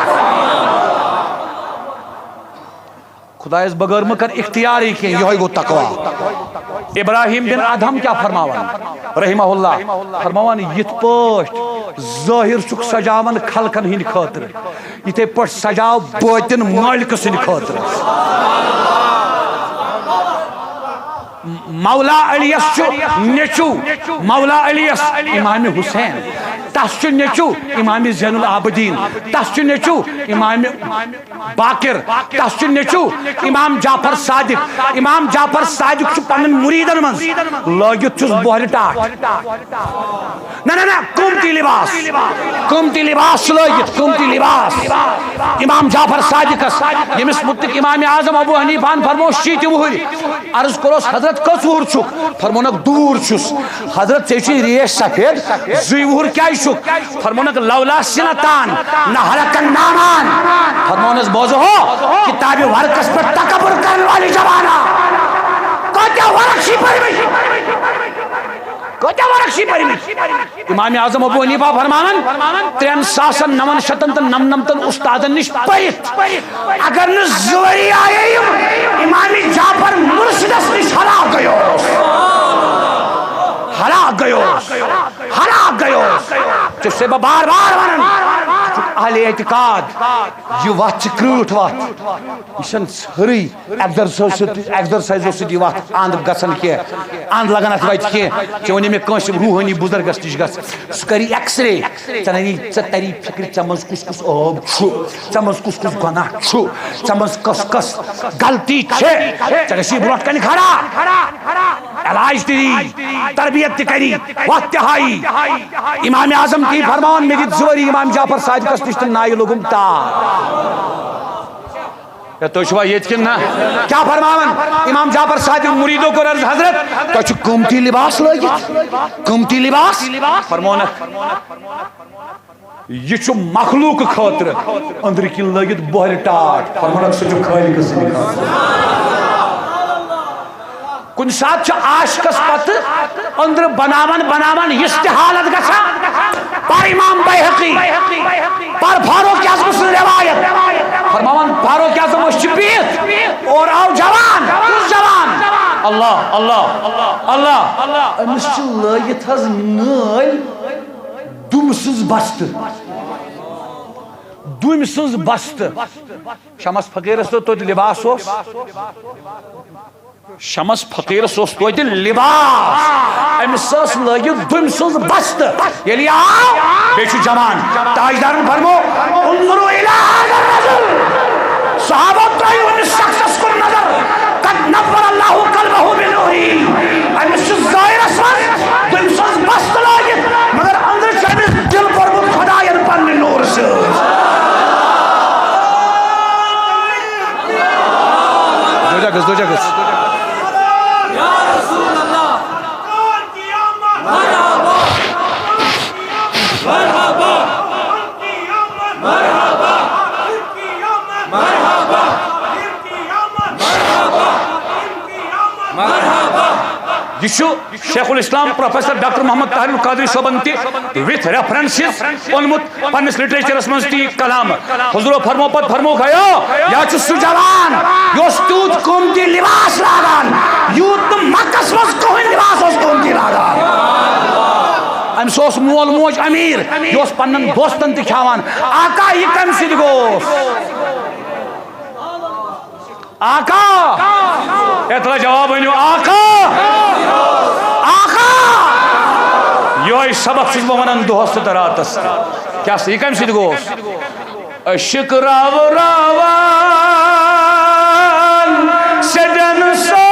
خدایس بغٲر مہٕ کر اختیارٕے کینٛہہ، یِہوٚے گوٚو تقوا۔ ابراہیم بن ادہم کیٛاہ فرماوان؟ رحمہ اللہ فرماوان، یِتھ پٲٹھۍ ظٲہر چھُکھ سجاوان خلقن ہٕنٛدِ خٲطرٕ، یِتھے پٲٹھۍ سجاو بٲطن مٲلکہٕ سٕنٛدِ خٲطرٕ۔ مولا علیس چھُ نیٚچو، مولا علیس امام حسین، تس چھُ نیٚچو امام زین العابدین، تس چھُ نیٚچو امام باقر، تس چھُ نیٚچو امام جعفر صادق۔ امام جعفر صادق چھُ پننٮ۪ن مریدن منٛز لٲگِتھ چھُس بۄہرِ ٹاٹھ۔ نہ، نہ، نہ، قۭمتی لباس۔ قۭمتی لباس چھُ لٲگِتھ، قۭمتی لباس۔ امام جعفر صادقس، ییٚمِس متعلق امام اعظم ابو حنیفہ ہن فرموو شیٖتہِ وُہٕرۍ۔ عرض کوٚرُس، حضرت، کٔژ وُہُر چھُکھ؟ فرمونکھ، دُوُہُر چھُس۔ حضرت، ژےٚ چھُے ریش سفید، زٕے وُہُر کیازِ چھُکھ؟ فرمونکھ، لولا سنتان نہ ہلک النعمان۔ فرمونس، بوزو ہو، کتابِ ورقس پٮ۪ٹھ تکبر کرن والی زبانہ۔ کۭتیاہ ورق چھِ پٔرمٕتۍ؟ کۭتیاہ ورق چھِ پٔرمٕتۍ؟ امام اعظم ابو حنیفہ فرماوان، ترٛٮ۪ن ساسن نون شتن تہٕ نمنمتن استادن نِش پٔرِتھ، اگر نہٕ زٕ ؤری آیے یِم، امام جعفر مرشدس نِش ہلاک گٔیوس۔ ہلاک گیوس، ہلاک گیوس۔ ژےٚ چھُسے بہٕ بار بار ونان، ژٕ چھُکھ اہل اعتقاد، یہِ وتھ چھِ کرٛیٖٹھ وتھ، یہِ چھَنہٕ ژھٔرٕے۔ ایگزرسایزو سۭتۍ، ایگزرسایزو سۭتۍ یہِ وتھ اند گژھان کینٛہہ، اند لگان اتھ وتہِ کینٛہہ۔ ژےٚ وَنے مےٚ کٲنٛسہِ روحٲنی بُزرگس نِش گژھ، سُہ کری ایکس رے، ژےٚ نَنی، ژےٚ تری فکرِ ژےٚ منٛز کُس کُس عٲب چھُ، ژےٚ منٛز کُس کُس گۄناہ چھُ، ژےٚ منٛز کۄس کۄس غلطی چھِ، ژےٚ گژھی برونٛٹھ کنہِ کھڑا۔ علاج تہِ دی، تربیت تہِ کری، وتھ تہِ ہایی۔ امام اعظم تی فرماوان، مےٚ دِتۍ زٕ ؤری امام جعفر صادقس نِش تہٕ نایہِ لوٚگُم تار۔ ہے، تُہۍ چھِوا ییٚتہِ کِنہٕ نہ؟ کیٛاہ فرماوان؟ امام جعفر صادق مریدو کوٚر عرض، حضرت، تۄہہِ چھُ قۭمتی لباس لٲگِتھ، قۭمتی لباس؟ فرمونکھ، یہِ چھُ مخلوق خٲطرٕ، أنٛدرٕ کِنۍ لٲگِتھ بۄہرِ ٹاٹھ۔ فرمونکھ، سُہ چھُ خٲلقہٕ سٕنٛدِ خٲطرٕ۔ کُنہِ ساتہٕ چھُ عاشقس پتہٕ أنٛدرٕ بناوان بناوان یِژھ تہِ حالت گژھان۔ پر امام بیہقی، پر فاروق اعظم سٕنٛز روایت۔ فرماوان، فاروق اعظم اوس چھِ بِہِتھ، اورٕ آو جوان، کُس جوان؟ اللہ، اللہ، اللہ۔ أمِس چھِ لٲگِتھ حظ نٲلۍ دُمہٕ سٕنٛز بستہٕ، دُمہٕ سٕنٛز بستہٕ۔ شمس فقیرس تہٕ توتہِ لباس اوس۔ شمس فقیرس اوس توتہِ لباس، أمِس ٲس لٲگِتھ دُمہِ سٕنٛز بستہٕ۔ ییٚلہِ یہِ آو، بیٚیہِ چھُ جوان۔ تاجدارن فرمو، انظروا الی ھذا الرجل۔ صحابو، ترٲیِو أمِس شخصس کُن نظر۔ قد نور اللہ قلبہ بنورہ۔ أمِس چھُ ظٲہرس منٛز دُمہِ سٕنٛز بستہٕ لٲگِتھ، مگر أنٛدرٕ چھُ أمِس دِل کوٚرمُت خۄداین پننہِ نوٗرٕ سۭتۍ۔ دوجہ گٔژھ، دوجہ گٔژھ۔ یہِ چھُ شیخ الاسلام پروفیسر ڈاکٹر محمد طاہر القادری صٲبن تہِ with references اوٚنمُت پننِس لٹریچرس منٛز تہِ یہِ کلام۔ حضورو فرمو پتہٕ فرموکھ، ہیو، یا چھُ سُہ جوان، یہِ اوس تیوٗت قۭمتی لباس لاگان، یوٗت نہٕ مکس منٛز کٕہٕنۍ لباس اوس قۭمتی لاگان۔ أمِس اوس مول موج امیر، یہِ اوس پننٮ۪ن دوستن تہِ کھیاوان۔ آقا، یہِ کمہِ سۭتۍ گوٚوس؟ آقا! ہے، تھوڑا جواب ؤنِو، آقا! آقا! یِہوٚے سبق چھُس بہٕ وَنان دۄہَس تہٕ راتَس تہِ۔ کیٛاہ سا، یہِ کَمہِ سۭتۍ گوٚوس؟ عشق راو راوان سیٚدٮ۪ن سادٕ۔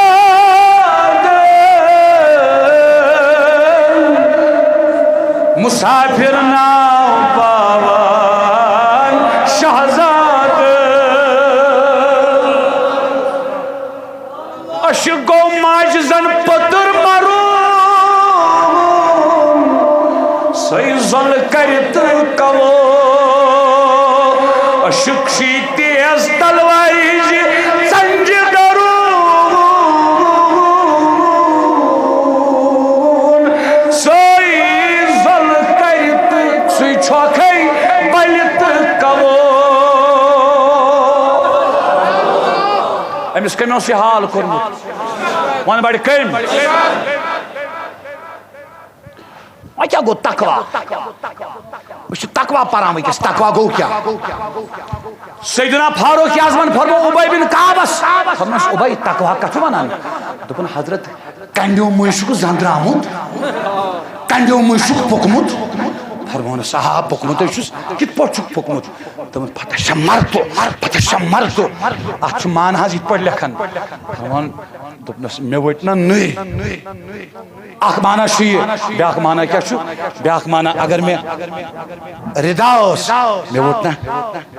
مسافر ناو پاوان شہزادٕ۔ عشق گوٚو ماجہِ زن پٔتٕر مرون، سۄے زۄلہٕ کرِ تہٕ کلو۔ عشق چھُے تیز تلوارِ ہِنٛزِ ژنجہِ ڈرون۔ سۄے زۄلہٕ کرِ تہٕ سُے چھۄکھے بلہِ تہٕ کلو۔ أمِس کٔمۍ اوس یہِ حال کوٚرمُت؟ وَن بَڑِ کٔمۍ؟ وۄنۍ کیٛاہ گوٚو تقوا؟ أسۍ چھِ تقوا پران وٕنکیٚس، تقوا گوٚو کیٛاہ؟ سیدنا فاروق اعظمن فرمو ابی بن کعبس، فرموس، ابی، تقوا کتھ چھُ ونان؟ دوٚپُن، حضرت، کنڈیو مٔنٛزۍ چھُکھ زنٛدرامُت، کنڈیو مٔنٛزۍ چھُکھ پوٚکمُت۔ فرمونس، آ، پوٚکمُت ہے چھُس۔ کِتھ پٲٹھۍ چھُکھ پوٚکمُت؟ دوٚپُن، فتشمرت، فتشمرت۔ اتھ چھُ معنی حظ یِتھ پٲٹھۍ لیکھان۔ فرمان، دوٚپنس، مےٚ ؤٹۍ نہ نٔرۍ۔ اکھ معنی چھُ یہِ، بیٛاکھ معنی کیٛاہ چھُ؟ بیٛاکھ معنی، اگر مےٚ ردا ٲس، مےٚ ووٚٹ نہ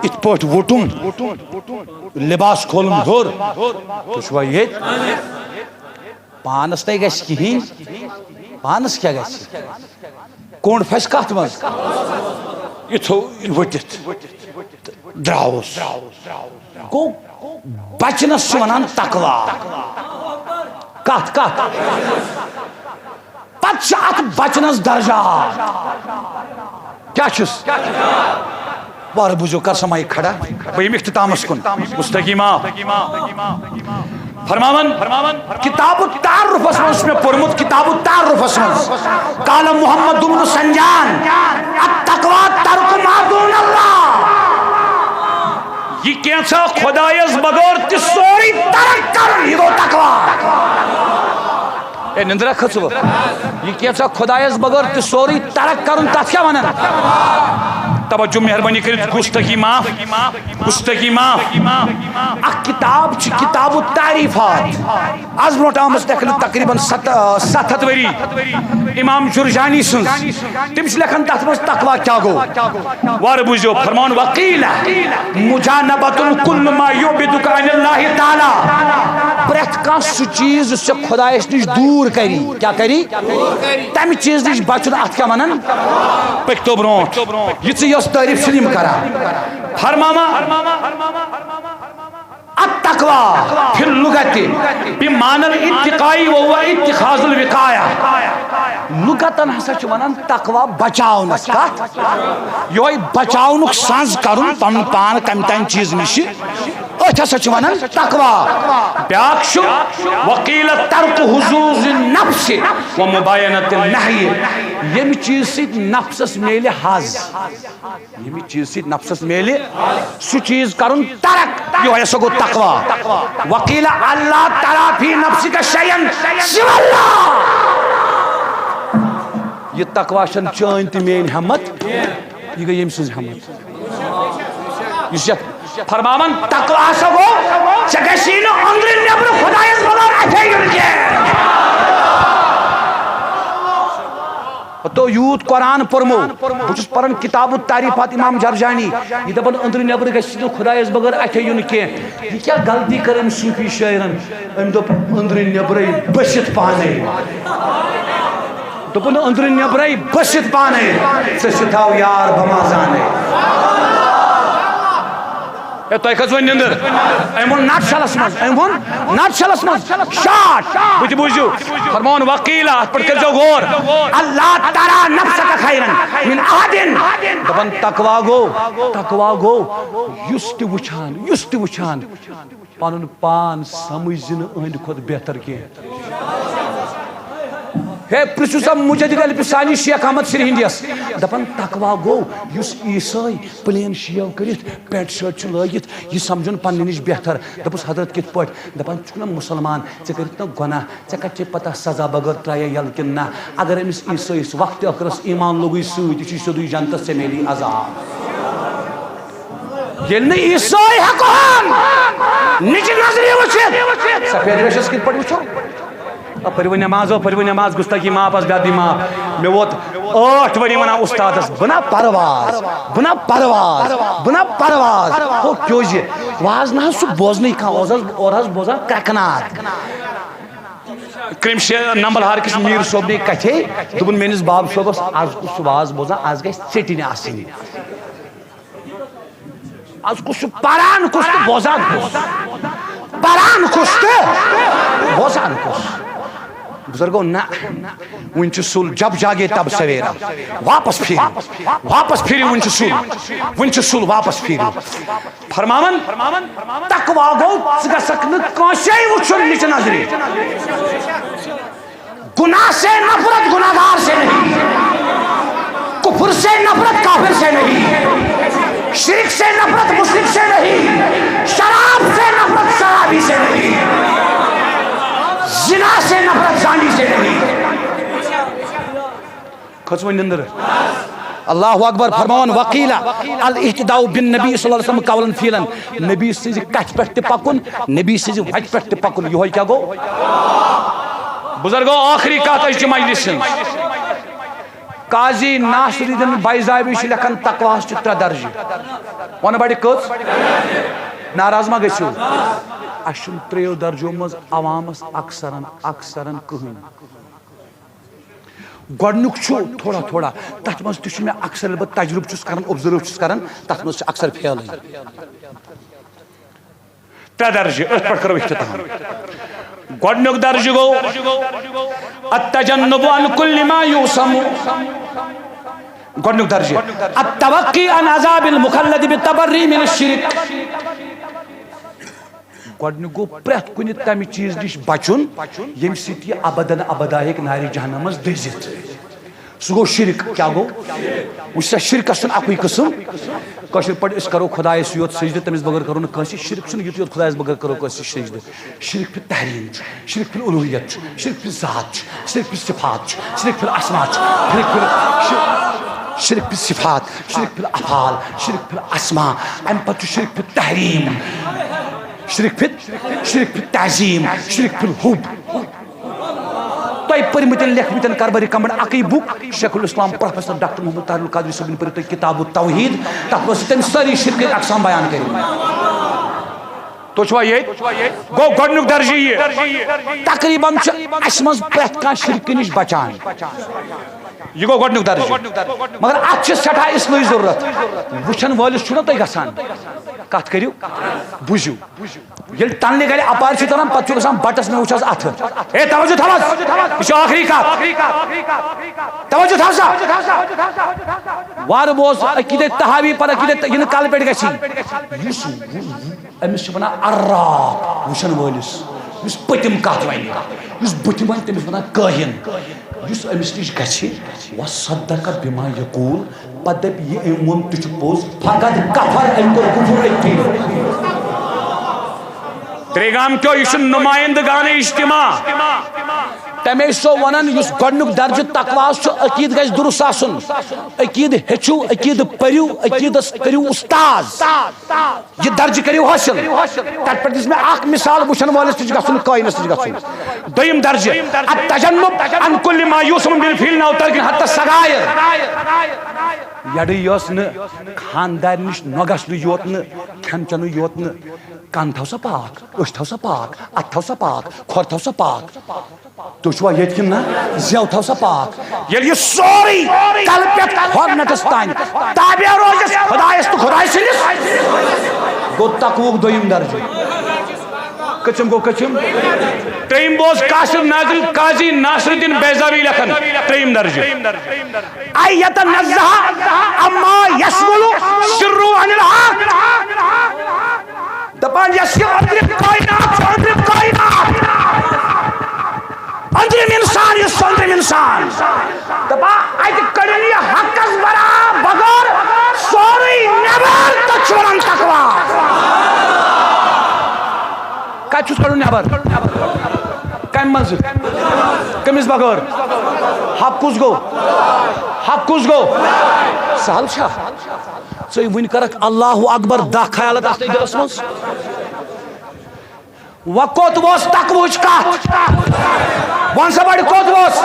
یِتھ پٲٹھۍ ووٚٹُم، لباس کھولُم ہیوٚر۔ تُہۍ چھِوا ییٚتہِ؟ پانس تہِ گژھِ کِہیٖنۍ، پانس کیٛاہ گژھِ؟ کوٚنٛڈ پھسہِ کتھ منٛز؟ یِتھو ؤٹِتھ۔ تہٕ درٛاوُس۔ گوٚو، بچنس چھِ ونان تقوا۔ کتھ، کتھ؟ پتہٕ چھِ اتھ بچنس درجات۔ کیٛاہ چھُس؟ وارٕ بوٗزِو، کر سا مایِک کھڑا۔ بہٕ یِمہٕ اختتامس کُن۔ مستقیما۔ فرماون، کتاب التعارفس منٛز چھُ مےٚ پوٚرمُت، کتاب التعارفس منٛز، قال محمد بن سنجان، التقوى ترک ما دون اللہ۔ یہِ کینٛژھا خۄدایس بغٲر تہِ سورُے ترک کرُن، یہِ گوٚو تقوی۔ اے نندرا کھٔژوٕ؟ یہِ کینٛژھا خۄدایس بغٲر تہِ سورُے ترک کرُن، تتھ کیٛاہ ونان؟ توجہ مہربٲنی کٔرِتھ، گُستٲخی معاف، گُستٲخی معاف۔ اکھ کتاب چھِ کتاب التعریفات۔ از برونٛٹھ آمٕژ لیکھنہٕ تقریباً ست-، ستھ ہتھ ؤری، امام جرجانی سٕنٛز۔ تِم چھِ لیکھان تتھ منٛز تقوی کیٛاہ گوٚو۔ وارٕ بوٗزِو، فرمان، وقیل مجانبۃ کل ما یعبدک عن اللہ تعالی۔ پرٛٮ۪تھ کانٛہہ سُہ چیٖز یُس ژےٚ خۄدایس نِش دوٗر کری، کیٛاہ کری؟ تمہِ چیٖز نِش بچُن، اتھ کیٛاہ ونان؟ پٔکۍ تو برونٛٹھ۔ یہِ ژٕ یۄس تعریف چھِ یِم کران۔ فرماما، التقوی فی اللغت بمعنی الاتقاء وهو اتخاذ الوقایہ۔ لغتن ہسا چھِ ونان تقوی بچاونس۔ کتھ؟ یہوے بچاونُک سنز کرُن پنُن پان کمہِ تام چیٖز نِش، أتھۍ ہسا چھِ ونان تقوی۔ بیاکھ چھُ وقیل ترک حظوظ النفس و مباینت النہی۔ ییٚمہِ چیٖز سۭتۍ نفسس میلہِ حظ، ییٚمہِ چیٖز سۭتۍ نفسس میلہِ، سُہ چیٖز کرُن ترک، یہوے ہسا گوٚو تقوی۔ وقیل اللہ ترا فی نفسک شیئا سوی اللہ۔ یہِ تقوی چھنہٕ چٲنۍ تہٕ میٲنۍ ہمت، یہِ گٔے ییٚمہِ سٕنٛز ہمت۔ یُس یتھ فرماون تقوی ہسا گوٚو، ژےٚ گژھی نہٕ أنٛدرٕ نٮ۪برٕ خۄدایس بغٲر اتھے یُن کینٛہہ۔ تو یوٗت قرآن پوٚرمو، بہٕ چھُس پران کتاب التعریفات امام جرجانی، یہِ دپان أنٛدرٕ نٮ۪برٕ گژھِ نہٕ خۄدایس بغٲر اتھے یُن کینٛہہ۔ یہِ کیٛاہ غلطی کٔر أمۍ صوٗفی شٲعرن؟ أمۍ دوٚپ، أنٛدرٕ نٮ۪برَے بٔسِتھ پانَے۔ دوٚپُن، أنٛدرٕ نٮ۪برَے بٔسِتھ پانَے۔ ژٕ سِتھاو یار بہٕ ما زانَے۔ ہے، تۄہہِ کھٔژ وۄنۍ نِندٕر؟ أمۍ ووٚن نَٹشَلَس منٛز، أمۍ ووٚن نَٹشَلَس منٛز، شاٹ۔ بہٕ تہِ بوٗزِو۔ فرماوُن وکیٖلا، اَتھ پٮ۪ٹھ کٔرۍزیو غور۔ اللہ ترا نفسک خیرا من احد۔ دَپان تقوا گوٚو، تقوا گوٚو یُس تہِ وٕچھان، یُس تہِ وٕچھان۔ پنُن پان سمجھ زِ نہٕ أہنٛدِ کھۄتہٕ بہتر کینٛہہ۔ ہے، پرٛژھِو سا مجدد الفسانی شیخ احمد سرہندیس۔ دپان، تقوا گوٚو یُس عیسٲے پلین شیو کٔرِتھ پینٹ شٲٹ چھُ لٲگِتھ، یہِ سمجھُن پننہِ نِش بہتر۔ دوٚپُس، حضرت، کِتھ پٲٹھۍ؟ دپان، ژٕ چھُکھ نا مُسلمان، ژےٚ کٔرِتھ نا گۄناہ، ژےٚ کتہِ چھے پتہ سزا بغٲر ترٛایہ یَلہٕ کِنہٕ نہ؟ اگر أمِس عیسٲیِس وقتِ ٲخرس ایمان لوٚگُے سۭتۍ، یہِ چھُے سیوٚدُے جنتس، ژےٚ میلی عذاب۔ ییٚلہِ نہٕ عیسٲے ہٮ۪کہون نِچہِ نظرِ وٕچھِتھ، سفید ریشس کِتھ پٲٹھۍ وٕچھو؟ آ، پٔرِو نٮ۪ماز، آ، پٔرِو نٮ۪ماز، گُستٲخی معاف، آز بے ادبی معاف۔ مےٚ ووت ٲٹھ ؤری ونان اُستادس، بہٕ نا پرواز، بہٕ نا پرواز، بہٕ نا پرواز۔ ہو کیٛازِ؟ واز نہ حظ چھُ بوزنٕے کانٛہہ، اوس حظ، اورٕ حظ بوزان کرٛٮ۪کہٕ ناد۔ کرٛمشے نمبل ہار کِس میٖر صٲبنہِ کتھے دوٚپُن، میٲنِس باب صٲبس، از کُس چھُ واز بوزان، از گژھِ ژیٚٹِنۍ آسٕنۍ۔ از کُس چھُ پران کُس تہٕ بوزان کُس؟ پران کُس تہٕ بوزان کُس؟ بزرگو، نہ، وُنہِ چھُ سُل، جب جاگے تب سویرا۔ واپس پھیرِو، واپس پھیرِو، وُنہِ چھُ سُل، وُنہِ چھُ سُل، واپس پھیرِو۔ فرماوان، تقوا گوٚو، ژٕ گژھکھ نہٕ کٲنٛسے وُچھُن نِچہِ نظرِ۔ گناہ سے نفرت گناہ گار سے نہیں، کفر سے نفرت کافر سے نہیں، شرک سے نفرت مشرک سے نہیں، شراب سے نفرت شرابی سے نہیں، زنا سے نفرت زانی سے نہیں۔ کھٔژ وۄنۍ نندٕر۔ اللہ اکبر، فرماوان وقیلا الاہتداء بالنبی صلی اللہ علیہ وسلم قولا فعلا۔ نبی سٕنزِ کتھِ پٮ۪ٹھ تہِ پکُن، نبی سٕنزِ وتہِ پٮ۪ٹھ تہِ پکُن، یہوے کیٛاہ گوٚو؟ بزرگو، ٲخری کتھ أزچہِ مجلس ہٕنز۔ قاضی ناصر الدین بیضاوی چھُ لیکھان، تقواہس چھِ ترٛےٚ درجہِ۔ ونہٕ بڑِ کٔژ؟ ناراض ما گٔژھِو؟ اسہِ چھُنہٕ ترٛیٚیو درجو منٛز عوامس اکثرن، اکثرن کٕہٕنۍ۔ گۄڈنیُک چھُ تھوڑا تھوڑا، تتھ منٛز تہِ چھُ مےٚ اکثر، ییٚلہِ بہٕ تجرُبہٕ چھُس کران، observe چھُس کران، تتھ منٛز چھِ اکثر فیلٕے۔ ترٛےٚ درجہِ، أتھۍ پٮ۪ٹھ کرو اختتام۔ گۄڈنیُک درجہِ گوٚو التجنب عن کل ما یوسم۔ گۄڈنیُک درجہِ، التوقی عن عذاب المخلد بالتبری من الشرک۔ گۄڈٕنیُک گوٚو پرٛٮ۪تھ کُنہِ تَمہِ چیٖز نِش بچُن، ییٚمہِ سۭتۍ یہِ ابدن ابدا ہیٚکہِ نارِ جہنمس دٔزِتھ۔ سُہ گوٚو شرک۔ کیٛاہ گوٚو؟ وٕچھ سا، شرکس چھُنہٕ اَکُے قٕسم۔ کٲشِر پٲٹھۍ أسۍ کرو خۄدایس یوت سجدٕ، تٔمِس بغٲر کرو نہٕ کٲنٛسہِ شرک۔ چھُنہٕ یُتُے یوت خۄدایس بغٲر کرو کٲنٛسہِ سجدٕ۔ شرک فی تحریم چھُ، شرک فی الوہیت چھُ، شرک فی ذات چھُ، شرک فی صفات چھُ، شرک فی الاسماء چھُ، شرک فی ال-، شرک فی صفات، شرک فی الافعال، شرک فی الاسماء۔ امہِ پتہٕ چھُ شرک فی تحریم، شرک فی، شرک فی تعظیم، شرک فی الحب۔ تۄہہِ پٔرمٕتٮ۪ن لیکھمٕتٮ۪ن کر بہٕ recommend اَکٕے book، شیخ الاسلام پروفیسر ڈاکٹر محمد طاہر القادری صٲبٕنۍ پٔرِو تُہۍ کتاب التوحید، تتھ منٛز چھِ تٔمۍ سٲری شرکٕکۍ اقسام بیان کٔرمٕتۍ۔ تُہۍ چھِوا ییٚتہِ؟ گوٚو گۄڈٕنیُک درجہٕ یہِ۔ تقریباً چھُ اَسہِ منٛز پرٛٮ۪تھ کانٛہہ شرکہِ نِش بچان۔ یہِ گوٚو گۄڈٕنیُک درجہٕ۔ مگر اَتھ چھِ سٮ۪ٹھاہ اصلٲحٕچ ضروٗرت۔ وٕچھن وٲلِس چھُنہ تُہۍ گژھان، کتھ کٔرِو، بوٗزِو۔ ییٚلہِ تنلہِ گرِ اپارِ چھِ تران، پتہٕ چھُ گژھان بٹس، مےٚ وٕچھ حظ اتھٕ۔ ہے، توجہ تھاو حظ۔ یہِ چھِ ٲخری کتھ۔ توجہ تھاو سا۔ وارٕ بوز، عقیدے تحاوی پر، عقیدے تہ-، یہِ نہٕ کلہٕ پٮ۪ٹھ گژھی۔ یُس أمِس چھِ ونان عراف، وٕچھن وٲلِس، یُس پٔتِم کتھ ونہِ، یُس بٕتھِ ونہِ، تٔمِس ونان کٲہِن۔ یُس أمِس نِش گژھِ، وصدق بما یقول، پتہٕ دپہِ، یہِ أمۍ ووٚن تہِ چھُ پوٚز، فقد کفر، أمۍ کوٚر کفر أتھی۔ تریگام کیو، یہِ چھُ نمایندگان اجتماع۔ تمے سو ونان، یُس گۄڈنیُک درجہٕ تقواہس چھُ، عقیدٕ گژھِ درست آسُن۔ عقیدٕ ہیٚچھِو، عقیدٕ پٔرِو، عقیدس کٔرِو استاد۔ یہِ درجہٕ کٔرِو حٲصِل۔ تتھ پٮ۪ٹھ دِژ مےٚ اکھ مثال، وٕچھن وٲلِس نِش گژھُن، کٲہِنس نِش گژھُن۔ دوٚیِم درجہٕ، التجنب عن کل ما یوسم بالفعل او ترک حتی الصغائر۔ یڑٕے یٲژ نہٕ، خاندارِ نِش نۄ گژھنُے یوت نہٕ، کھٮ۪ن چٮ۪نُے یوت نہٕ، کن تھاو سا پاک، أچھ تھاو سا پاک، اتھٕ تھاو سا پاک، کھۄر تھاو سا پاک۔ تُہۍ چھِوا ییٚتہِ کِنہٕ نہ؟ زٮ۪و تھاو سا پاک۔ ییٚلہِ یہِ سورُے کلہٕ پٮ۪ٹھ کھۄر نٔٹِس تانۍ تابع روزٮ۪س خۄدایَس تہٕ خۄداے سٕنٛدِس، گوٚو تقوہُک دوٚیِم درجہٕ۔ کٔژِم گوٚو، کٔژِم؟ ترٛیٚیِم بوز قاصد ناظر قاضی ناصر الدین بیضاوی لیکھان، ترٛیٚیِم درجہٕ۔ أن يتنزه عما يشغل سره عن الحق۔ دپان، یۄس یہِ أنٛدرِم کائنات چھِ، أنٛدرِم کائنات، أنٛدرِم انسان، یُس أنٛدرِم انسان، دپان، اتہِ کٔڑِن یہِ حقس برابر سورُے نٮ۪بر، تتھ چھِ ونان تقوا۔ کتہِ چھُس کڑُن نٮ۪بر؟ کمہِ منٛزٕ؟ کٔمِس بغٲر؟ حق کُس گوٚو؟ حق کُس گوٚو؟ سہل چھا؟ ژٕ وٕنہِ کرکھ اللہ اکبر دہ خیالات اتھ دِلس منٛز۔ وۄنۍ کوٚت ووس تقوہٕچ کتھ؟ وَن سا بڑِ کوٚت ووس؟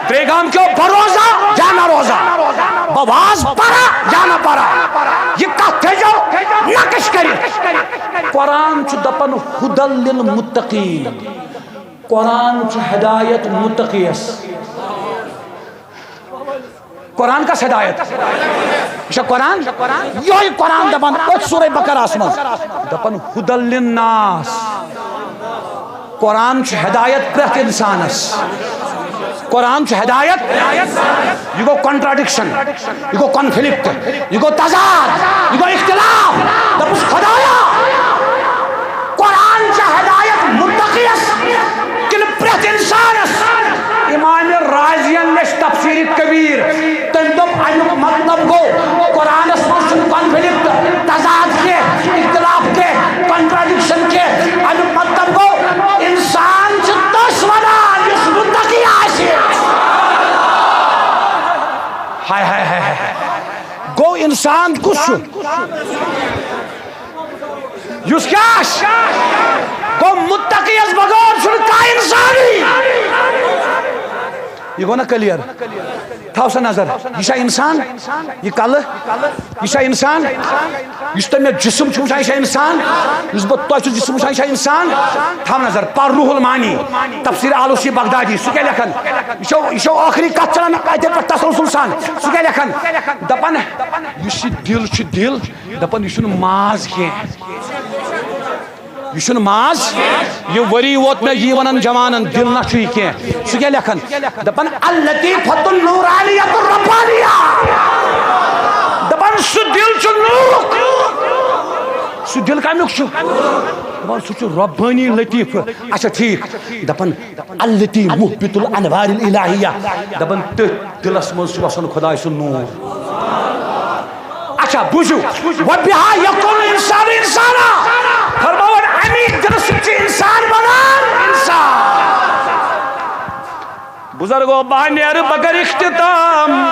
ترٛیٚیہِ گام کیو بروزہ یا نہ روزہ؟ بہٕ واز پرا یا نہ پرا؟ یہِ کتھ تھٲیزیو نقش کٔرِتھ۔ قرآن چھُ دپان ہدی للمتقین۔ قرآن چھُ ہدایت متقیس۔ قرآن کس ہدایت؟ یہِ چھا قرآن؟ یہوے قرآن دپان أتھۍ سورہ بقرہس منٛز، دپان ہدی للناس۔ قرآن چھُ ہدایت پرٛٮ۪تھ انسانس۔ قرآن چھُ ہدایت۔ یہِ گوٚو contradiction، یہِ گوٚو conflict، یہِ گوٚو تضاد، یہِ گوٚو اختلاف۔ دوٚپُس، خدایا، قرآن چھا ہدایت متقیس کِنہٕ پرٛٮ۪تھ انسانس؟ امام رازین لیچھ تفسیر کبیر، تٔمۍ دوٚپ، امیُک مطلب گوٚو، قرآنس منٛز چھُنہٕ conflict، تضاد کینٛہہ، اختلاف کینٛہہ، contradiction کینٛہہ۔ امیُک مطلب گوٚو، انسان چھُ تٔمِس ونان یُس متقی آسہِ۔ ہاے ہاے ہاے ہاے۔ گوٚو انسان کُس چھُ؟ یُس کیٛاہ آسہِ؟ گوٚو متقیس بغٲر چھُنہٕ کانٛہہ انسانٕے۔ یہِ گوٚو نا clear؟ تھاو سا نظر، یہِ چھا انسان؟ یہِ کلہٕ، یہِ چھا انسان؟ یُس تۄہہِ مےٚ جسم چھُ وٕچھان، یہِ چھا انسان؟ یُس بہٕ تۄہہِ چھُس جسم وٕچھان، یہِ چھا انسان؟ تھاو نظر، پر روح المانی، تفسیر آلوسی بغدادی، سُہ کیٛاہ لیکھان؟ یہِ چھو، یہِ چھو ٲخری کتھ چلان اتہِ پٮ۪ٹھ تسلسل سان۔ سُہ کیٛاہ لیکھان؟ دپان، یُس یہِ دِل چھُ، دِل، دپان، یہِ چھُنہٕ ماز کینٛہہ۔ یہِ چھُنہٕ ماز۔ یہِ ؤری ووت مےٚ یی ونان جوانن، دِل نہ چھُ یہِ کینٛہہ۔ سُہ کیٛاہ لیکھان؟ دپان، اللطیفۃ النورانیۃ الربانیہ۔ دپان، سُہ دِل چھُ نوٗرُک۔ سُہ دِل کَمیُک چھُ؟ دَپان سُہ چھُ ربٲنی لطیف۔ اچھا ٹھیٖک، دَپان التی محبت الانوار الالہیہ، دَپان تٔتھۍ دِلَس منٛز چھُ وَسان خۄداے سُنٛد نوٗر۔ اچھا بوٗزِو، وبہا یکون الانسان انسانا، فرماوان اَمی دِلہٕ سۭتۍ چھُ اِنسان بَنان اِنسان۔ بزرگو، بہٕ نیرٕ، بہٕ کرٕ اختتام۔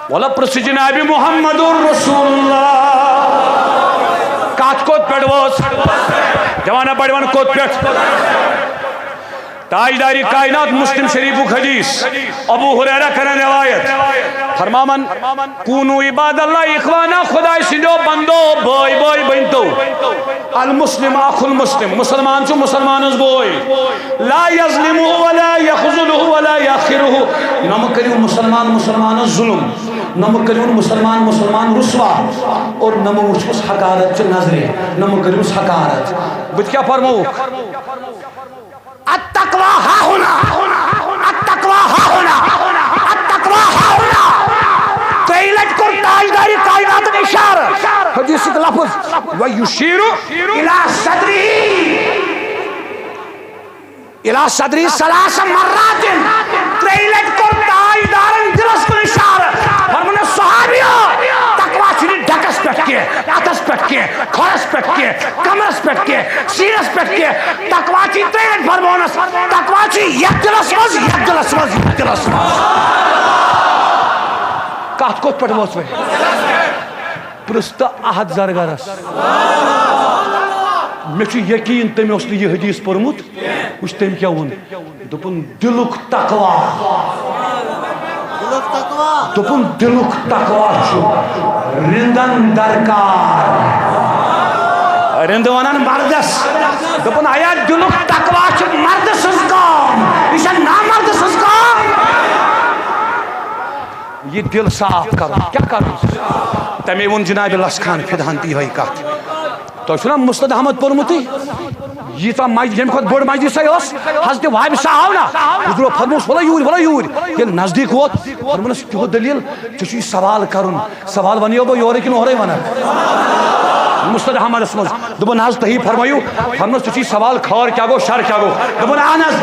وَلہٕ پرٛژھ جناب محمد رسول اللہ، کتھ کوٚت پٮ۪ٹھ وٲژ؟ جوانہ بڑِ وَن کوٚت پٮ۪ٹھ؟ تاجداری کائنات، مسلم شریفُک حدیث، ابو ہریرہ کرن روایت، فرماوان، کونوا عباد اللہ اخوانا، خداے سٕنٛدیو بندو، بٲے بٲے بٔنۍتو۔ المسلم اخو المسلم، مسلمان چھُ مسلمانس بوے۔ لا یظلمہ ولا یخذلہ ولا یحقرہ، نہ مہٕ کٔرِو مسلمان مسلمانس ظلم، نہ مہٕ کٔرِو مسلمان مسلمان رسوا، اور نہ مہٕ وٕچھوس حقارت چہِ نظرِ، نہ مہٕ کٔرِوس حقارت۔ بہٕ تہِ کیٛاہ فرمووُکھ؟ التقوی ها هنا، التقوی ها هنا، التقوی ها هنا۔ ترٛیٚیہِ لٹہِ کوٚر تاجدارِ کائناتن اشارٕ۔ حدیثُک لفظ، ویشیر الی صدرہ، الی صدرہ ثلاث مرات۔ ترٛیٚیہِ لٹہِ کوٚر تاجدارن دِلس کُن اشارٕ۔ فرموونس، صحابیو، تقوی چھُنہٕ ڈیکس پٮ۪ٹھ کینٛہہ، اتھس پٮ۪ٹھ کینٛہہ، کھۄرس پٮ۪ٹھ کینٛہہ، کمرس پٮ۪ٹھ کینٛہہ، سیٖنس پٮ۪ٹھ کینٛہہ۔ تقوی چھِ ترٛیٚیہِ لٹہِ فرماونس، تقوی چھِ یتھ دِلس منٛز، یتھ دِلس منٛز، یتھ دِلس منٛز۔ کتھ کوٚت پٮ۪ٹھ وٲژ وۄنۍ؟ پرٛژھ تہٕ احد زرگرس۔ مےٚ چھُ یقیٖن تٔمۍ اوس نہٕ یہِ حدیث پوٚرمُت۔ وٕچھ تٔمۍ کیٛاہ ووٚن۔ دوٚپُن، دِلُک تقوی۔ دِلُک تقوی۔ دوٚپُن، دِلُک تقوی چھُ رِندَن درکار۔ رِندٕ وَنان مردَس۔ دوٚپُن، ہیا، دِلُک تقوی چھُ مردٕ سٕنٛز کٲم، یہِ چھےٚ نامردٕ سٕنٛز کٲم۔ یہِ دِل صاف کَرُن، کیٛاہ کَرُن؟ تَمے ووٚن جناب لَس خان فِداہَن تہِ یِہوٚے کَتھ۔ تۄہہِ چھُو نا مُستَد احمد پوٚرمُتٕے؟ ییٖژاہ مج-، ییٚمہِ کھۄتہٕ بٔڑ مجلسٕے ٲس، حضرت وہابی صاحب آو نا، حضورو فرموس، "وَلہٕ یوٗرۍ، وَلہٕ یوٗرۍ۔" ییٚلہِ نزدیٖک ووت، فرموونَس، "کیُہُو دٔلیٖل؟ ژےٚ چھُے یہِ سوال کَرُن، سوال وَنیو بہٕ یورَے کِنہٕ اورَے وَنَکھ؟" مُستَد احمدَس منٛز دوٚپُن، "نہ حض، تُہی فرمٲیِو۔" فرموونَس، "ژےٚ چھُے سوال خٲر کیٛاہ گوٚو، شَر کیٛاہ گوٚو؟" دوٚپُن، "اَہَن حض،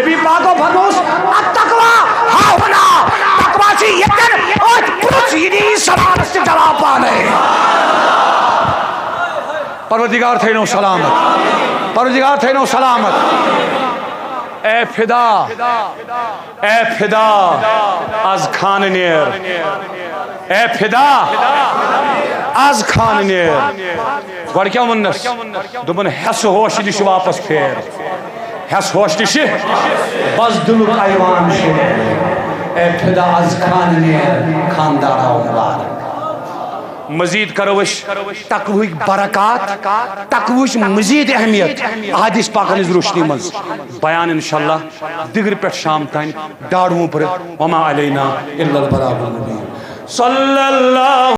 نبی پاکو فرمووُس، 'التقوی ها هنا، تقوی چھِ ییٚتٮ۪ن، أتھۍ پرٛژھ، یہِ دِیہِ سوالَس تہِ جواب پانَے۔" پروردگار تھٲینو سلامت، پروردگار تھٲینو سلامت۔ اے فدا، اے فدا، از خانہٕ نیر۔ اے فدا، از خانہٕ نیر۔ گۄڈٕ کیٛاہ ووٚننَس؟ دوٚپُن، ہٮ۪س ہوش نِش واپس پھیر۔ ہٮ۪س ہوش نِش، بس دِلُک ایوان شیر۔ اے فدا، از خانہٕ نیر، خاندار آو مبارک۔ مزید کرو أسۍ تقوہٕکۍ برکات، تقوہٕچ مزید اہمیت احادیث پاکن ہٕنٛز روشنی منٛز بیان انشاءاللہ دِگرِ پٮ۪ٹھ شام تام ڈاڈٕ وُنٛپرٕ۔ وما علینا الا البلاغ المبین۔ صلی اللہ